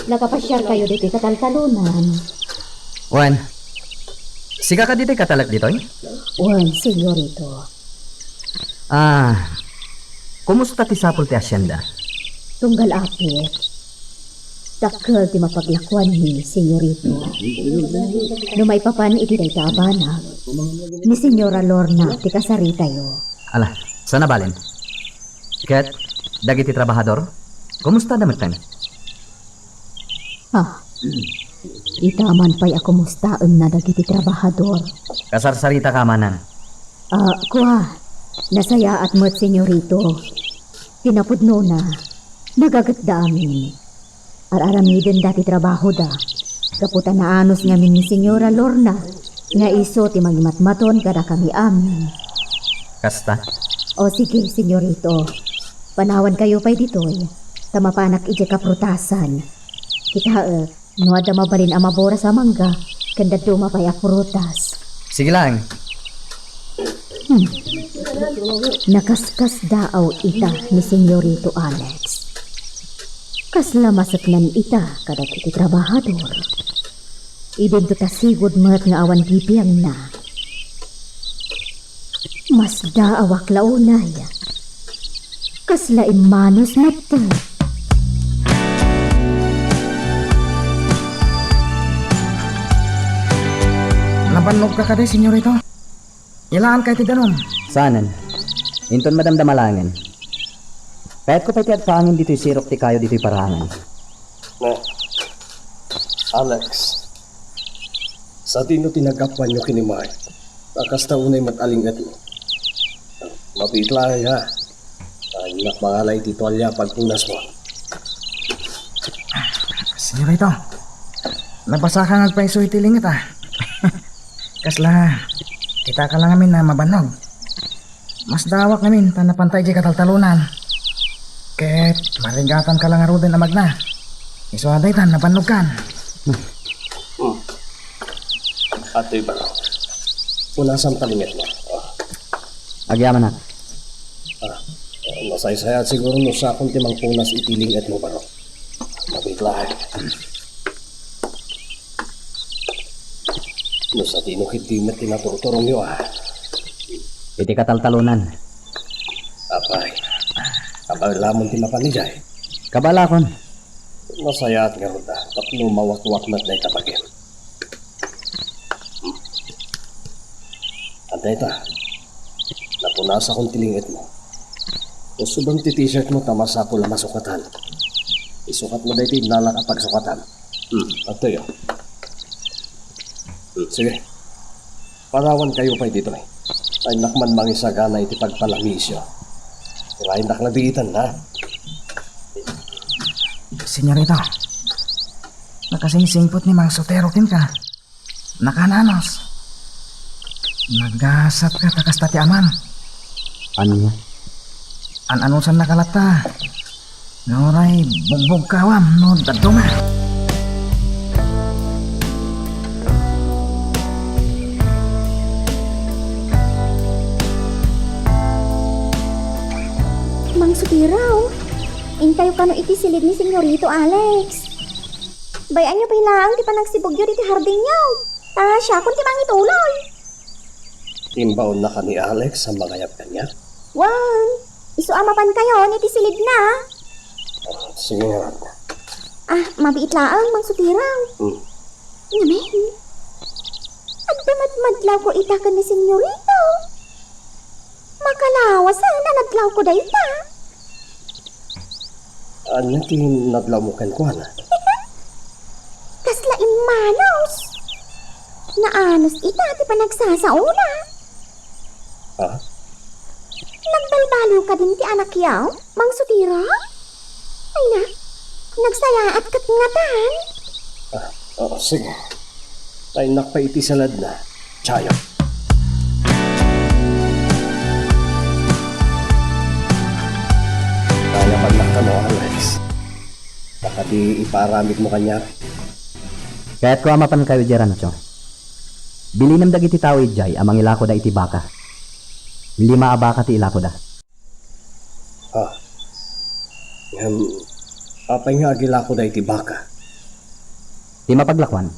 Nakapasiarkayo ditoy kataltalonan. Wen, sika kadi ti katalek ditoy? Wen, Senyorito. Ah, kumusta ti sapul ti hacienda? Tunggal apit. Dakkel ti mapaglakuanmi, Senyorito. No maipapan iti dayta a banag, ni Senyora Lorna ti kasaritayo. Ala, saan a balen? Ket dagiti trabahador, kumustada metten? Ah, ita man pay a kumustaenna dagiti trabahador. Kasarsaritaka manen. Ah, kua, nasayaat met, Senyorito. Ti napudnona, nagagetda amin. Ar-aramidenda ti trabahoda. Gapu ta naanus ngamin ni Senyora Lorna nga isu ti mangimatmaton kadakami amin. Kasta? O sige, Senyorito. Panawankayo pay ditoy, ta mapanak idiay kaprutasan. Kitaek, no adda mabalin a maboras a mangga, ken dadduma pay a prutas. Sige laeng. Hmm. Nakaskasdaaw ita ni Senyorito Alex. Kasla maseknan ita kadagiti trabahador. Idinto ta sigud met nga awan bibiangna. Masdaawak la unay. Kasla immanus metten. Napannogka kadi, Senyorito? Ilaanka iti danum. Saanen. Inton madamdama laengen. Kayatko pay ti agpaangin ditoy sirok ti kayo ditoy parangan. Ne, Alex, sadino ti naggapuanyo ken ni Mark? Ta kasta unay met a ling-etmo. Mabiit laeng, ha? Ay, nakmangala iti tualya a pagpunasmo. Senyorito, nabasaka nga agpayso iti ling-et, a. Kasla, kitaka la ngamin a mabannog. Masdawak ngamin ta napanta idiay kataltalonan. Ket marigatanka la ngaruden a magna. Isu a daytan, nabannogkan. Hmm. Atoy, baro. Punasam ta ling-etmo. Ah. Agyamanak. Ah, masaysayaat siguro no sakon ti mangpunas iti ling-etmo, baro. Mabiit laeng. No sadino ketdi met ti naturturongyo, a. Iti kataltalonan. Apay, kabaelamon ti mapan idiay? Kabaelakon. Nasayaat ngarud, a, tapno mawakwak met dayta bagim. Adda ita, napunasakon ti ling-etmo. Usubem ti t-shirtmo ta masapul a masukatan. Isukatmo daytoy innalak a pagsukatam. Hmm, adtoy, a. Hmm, sige. Parawankayo pay ditoy. Ay, nak man mangisagana iti pagpalamisyo. Irayendak la biitan, ha? Senyorito, nakasingsingpet ni Mang Sotero kenka. Nakananos. Nagasatka ta kasta ti amam. Ania? An-anusannaka latta. Nuray bugbugkawam no dadduma. Mang Sotero, inkayo kano iti silid ni Senyorito Alex. Bay-anyo pay laeng ti panagsibugyo ditoy hardinyo. Ta siakon ti mangituloy. Imbaonnaka ni Alex a mangayab kaniak? Wen, isu a mapankayon iti silidna. Ah, sige ngarud. Ah, mabiit laeng, Mang Sotero. Hmm. Ngamin, adda madmadlawko ita ken ni Senyorito. Makalawasen a nadlawko dayta. Ania ti nadlawmo kenkuana? Kasla immanos. Naanus ita ti panagsasaona. Ha? Nagbalbaliw kadin ti anakyo, Mang Sotero? Ay na, nagsayaat ket ngatan. Ah, oo, sige. Ay, nak pa iti saladna. Chayo. Kaya man lang kamo, Alex. Baka di ipaaramidmo kaniak. Kayatko a mapankayo idiay rancho. Bilinem dagiti tao idiay a mangilakoda iti baka. Lima a baka ti ilakoda. Ah. Ngem, apay nga agilakoda iti baka? Ti mapaglakuan,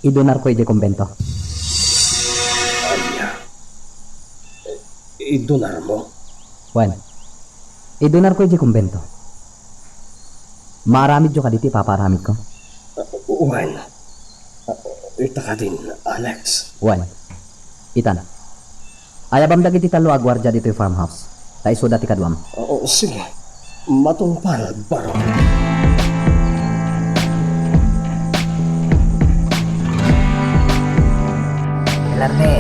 idonarko idiay kumbento. Ania? Idonarmo? Wen, idonarko idiay kumbento. Maaramidyo kadi ti ipapaaramidko? Wen. Ita kadin, Alex. Wen. Itan. Ayabam dagiti tallo a guardia ditoy farmhouse. Ta isuda ti kaduam. Oo, sige. Matungpal, Baro. Velarde,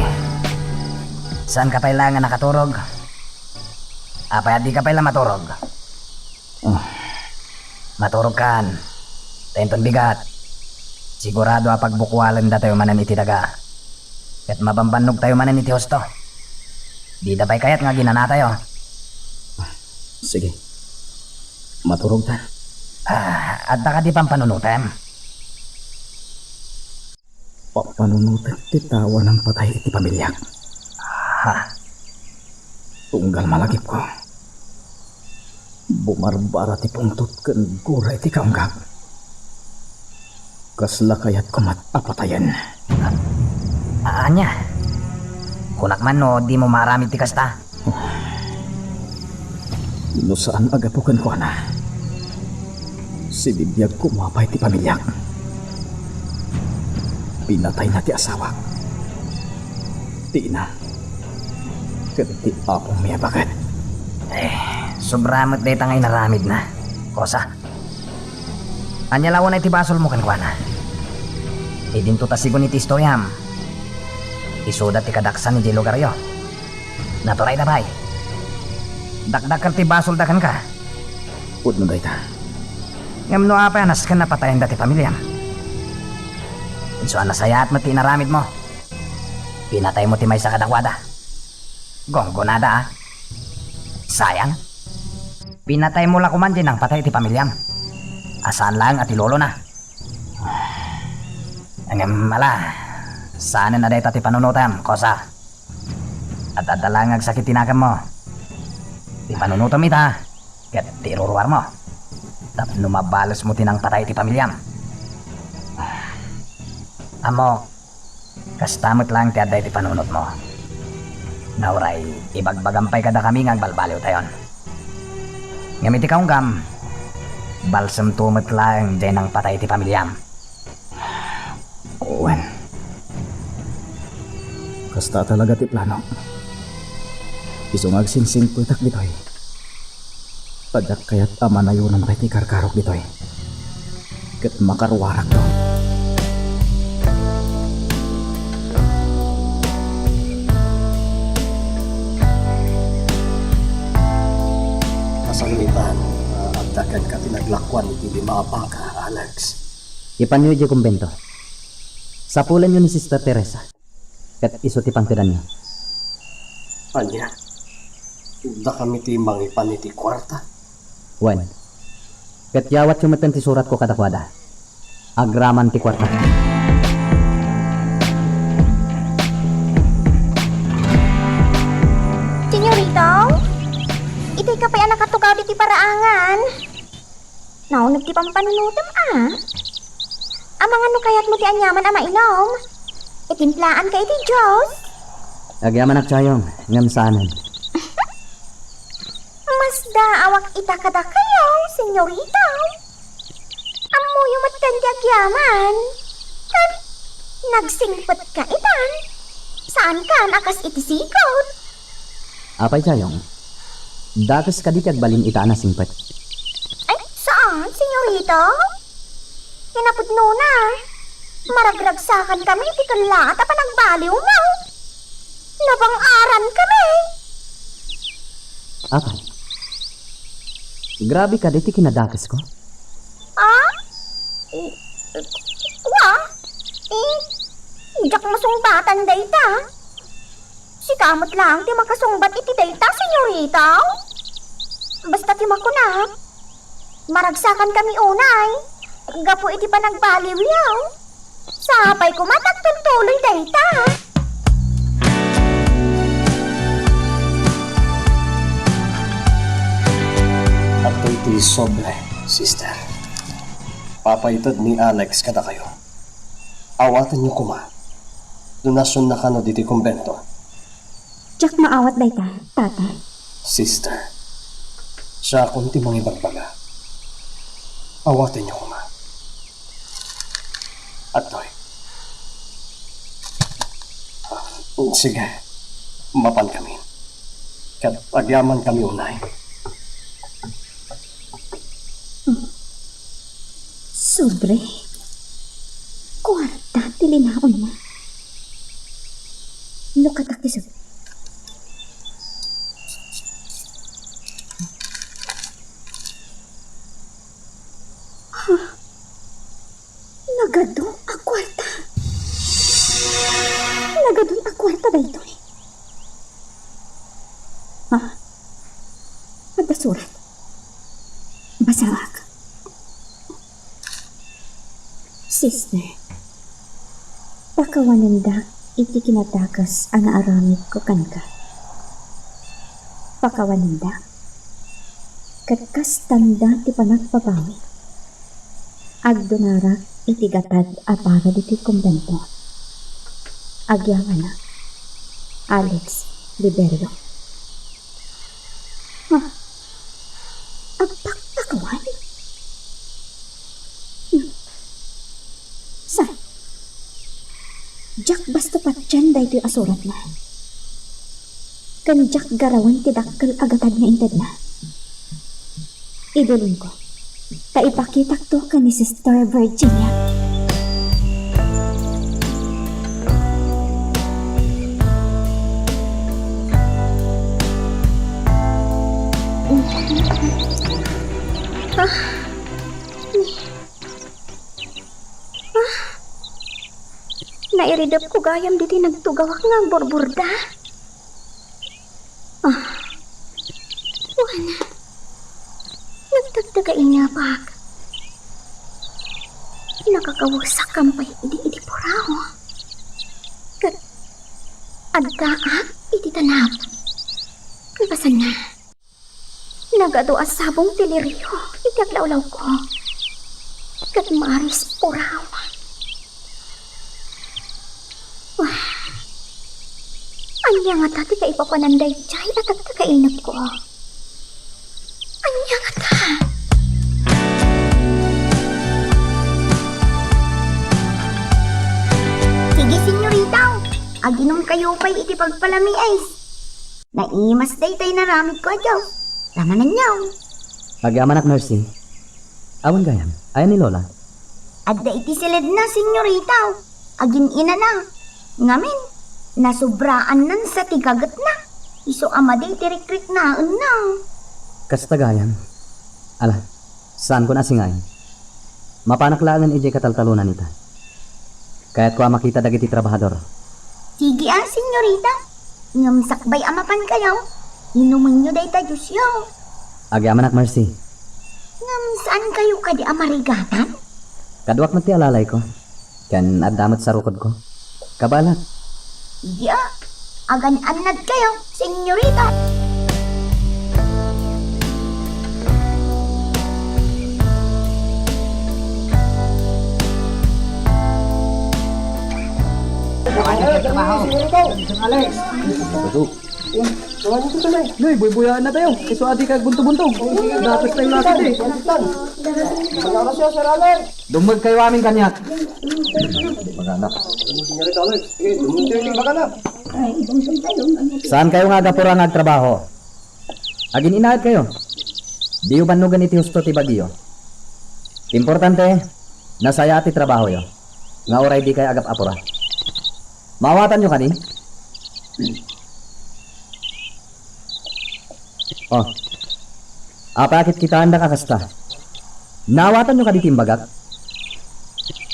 saanka pay laeng a nakaturog? Apay a dika pay la maturog? Oh. Maturogkan. Ta inton bigat, sigurado a pagbukualendatayo manen iti daga. Ket mabambannogtayo manen iti husto. Dida pay kayat nga aginanatayo. Sige. Maturogtan. Ah, adda kadi pampanunotem? Pampanunotek ti tao a nangpatay iti pamiliak. Ha? Tunggal malagipko, bumarbara ti pungtot ken gura iti kaunggak. Kasla kayatko met a patayen. A-, ania? Kunak man no dimo maaramid ti kasta? No saan a gapu kenkuana, sibibiag koma pay ti pamiliak. Pinatayna ti asawak, ti inam, Ket ti Apom a baket. Eh, sobra met dayta nga inaramidna, Kosa. Ania la unay ti basolmo kenkuana? Idinto ta sigun iti istoriam. Isuda ti kadaksan idiay lugaryo. Naturay da pay. Dakdakkel ti basolda kenka. Pudno dayta. Ngem no apay a nasken a patayenda ti pamiliam? Isu a nasayaat met ti inaramidmo. Pinataymo ti maysa kadakuada. Gunggonada, a. Sayang. Pinataymo la koman diay nangpatay ti pamiliam. A saan laeng a ti lolona. Ngem ala, saanen a dayta ti panunotem, Kosa. Ad-adda laeng nga agsakit ti nakemmo. Ti panunotem ita, ket ti iruruarmo. Tapno mabalesmo ti nangpatay ti pamiliam. Ammok, kasta met laeng ti adda iti panunotmo. Nauray, ibagbagam pay kadakami nga agbalbaliwtayon. Ngem iti kaunggam, balsemto met laeng diay nangpatay ti pamiliam. Wen, kasta talaga ti plano. Isu nga agsingsingpetak ditoy, ta diak kayat a manayunan pay ti karkarok ditoy. Ket makaruarakto. Kasannoitan, ah, adda kenka ti naglakuan iti lima a baka, Alex? Ipanyo idiay kumbento. Sapulenyo ni Sister Teresa. Ket isu ti pangtedanyo. Ania? Dakami ti mangipan iti kuarta? Wen. Ket yawatyo metten ti suratko kadakuada. Agraman ti kuarta. Senyorito, itay ka pay a nakatugaw ditoy paraangan. Nauneg ti pampanunotem, a? Amangan no kayatmo ti aniaman a mainom. Itimplaanka iti juice. Agyamanak, Chayong, ngem saanen. Masdaawak ita kadakayo, senyorito. Ammoyo met ti agyaman. Ngem, nagsingpetka itan. Saankan a kas iti sigud. Apay, Chayong? Dakes kadi ti agbalin ita a nasingpet? Ay, saan, senyorito. Kinapudnona, maragragsakan kami iti kellaat a panagbaliwmo. Nabang-aran kami. Apay? Grabe kadi ti kinadakesko? Ah? Wa? Eh, diak masungbatan dayta. Sika met laeng ti makasungbat iti dayta, senyorito. Basta ti makunak, maragsakan kami unay gapu iti panagbaliwyo. Sapay koma ta agtultuloy dayta. Adtoy ti sobre, sister. Papaited ni Alex kadakayo. Awatenyo koma. Donasionna kano ditoy kumbento. Diak maawat dayta, Tata. Sister, siakon ti mangibagbaga. Awatenyo koma. Adtoy. Ah, sige. Mapan kami. Ket agyaman kami unay. Sobre. Kuarta ti linaonna. No katakis. Ha? Nagadu a kuarta. Nagadu a kuarta daytoy. Ah, adda surat. Basaak. Sister, pakawanendak iti kinadakes a naaramidko kenka. Pakawanendak, ket kastanda ti panagbabawi. Agdunarak iti gatad a para ditoy kumbento. Agyamanak, Alex Liberio. Ah, agpakpakawan? Hmm. Sa, diak basta patien daytoy a suratna. ken diak garawen ti dakkel a gatad nga intedna. Idulongko, ta ipakitakto ken ni Sister Virginia. Ah, ni-, ah, nairidepko gayam ditoy nagtugawak nga agburburda. Ah, wen, nagtagtagainepek. Nakakawesak pay idi, idi puraw. Ket addaak iti tanap. Ket kasanna, nagadu a sabong ti lirio iti aglawlawko. Ket maris puraw. Wah. Ania ngata ti kaipapanan daydiay a tagtagainepko? Ania ngata? Sige, senyorita, aginumkayo pay iti pagpalamiis. Naimas daytoy inaramidko a Dios. Tama, nanyaw. Agyamanak, Mercy. Awan gayam. Ayan ni Lola? Adda iti siledna, senyorita. Agin-inana. Ngamin, nasobraannan sa ti gagetna. Isu a madi ti rikriknaenna. Kasta gayam. Ala, saanko a singain. Mapanak laengen idiay kataltalonan ita. Kayatko a makita dagiti trabahador. Sige a, senyorita. Ngem sakbay a mapankayo, inumenyo dayta juiceyo. Agyamanak, Mercy. Ngem saankayo kadi a marigatan? Kaduak met ti alalayko. Ken adda met sarukodko. Kabaelak. Iya, agan-annadkayo, senyorita. Alex. Noy, buybuyaan na tayo. Isu a dika agbunto-bunto. Dapat tayo lagi, eh. Dummeg kayo amin kaniak. Magana. Saankayo nga agapura nga agtrabaho? Agin-inaed kayo. Diyo bannogen iti husto ti bagiyo. Importante, nasayaat ti trabahoyo. Nga uray dikay agap-apura. Maawatanyo kadi? Oh. Apay a kitkitaendak a kasta? Naawatanyo kadi ti imbagak?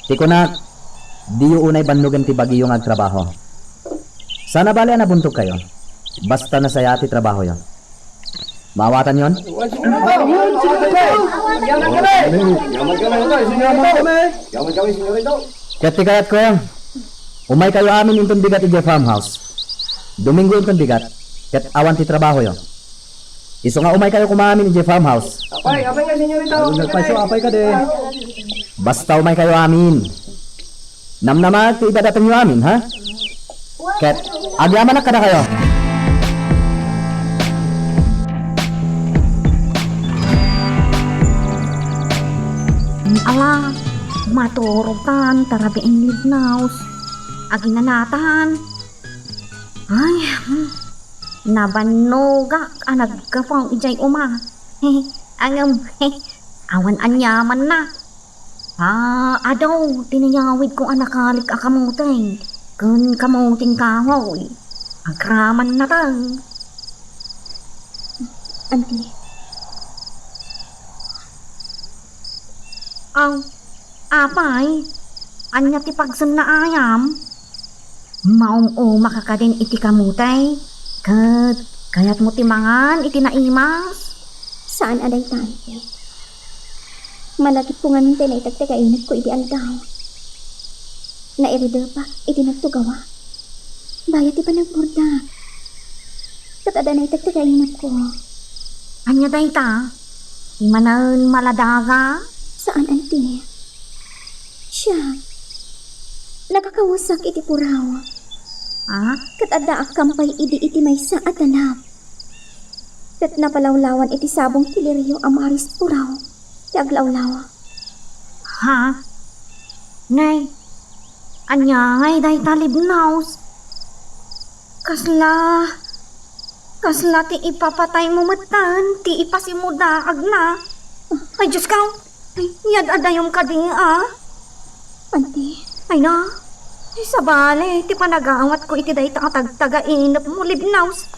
Ti kunak, diyo unay bannogen ti bagiyo nga agtrabaho. Saan a bale a nabuntogkayo. Basta nasayaat ti trabahoyo. Maawatanyon? Ket ti kayatko, umaykayo amin inton bigat idiay farmhouse. Domingo inton bigat, ket awan ti trabahoyo. Isu nga umaykayo koma amin idiay farmhouse. Apay, apay nga, senyorita, nagpayso, apay kadi. Basta umaykayo amin. Namnamaek ti idadatengyo amin, ha? Ket agyamanak kadakayo. Ala, maturogtan, tarabiin libnaws. Aginanatan. Ay, hmm. Nabannogak a naggapu idiay uma. Ngem, awan aniamanna. Ah, adu ti nayawidko a nakalik a kamote ken kamoting kahoy. Agraman nata. Anti. Aw, apay, ania ti pagsennaayam? Maum-umaka kadin iti kamote, ket kayatmo ti mangan iti naimas? Saan a dayta, anti. Malagipko ngamin tay naitagtagainepko idi aldaw. Nairidepak idi nagtugawa. Bayat ti panagburda. Ket adda naitagtagainepko. Ania dayta? Ti manen maladaga? Saan, anti. Siak, nakakawesak iti puraw. Ah? Ket addaak kampay idi iti maysa a tanap. Ket napalawlawan iti sabong ti lirio a maris puraw ti aglawlaw. Ha? Nay, ania ngay dayta libnaws? Kasla Kasla ti ipapataymo metten ti ipasimudaagna. Ay, Diosko! Ay, yad-adayom kadi, a? Anti. Ay na, ay, sabali ti panagawatko iti dayta a tagtagainepmo, Libnos.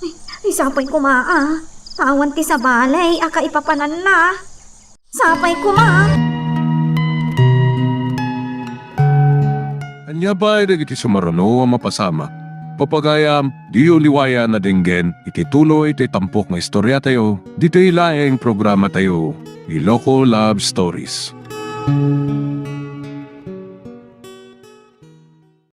Ay, ay, sapay koma, a. Awan ti sabali a kaipapananna. Sapay koma. Ania pay dagiti sumaruno a mapasamak? Papagayam, diyo liwayan a denggen iti tuloy ti tampok nga istoriatayo, ditoy laeng programatayo, Iloko Love Stories.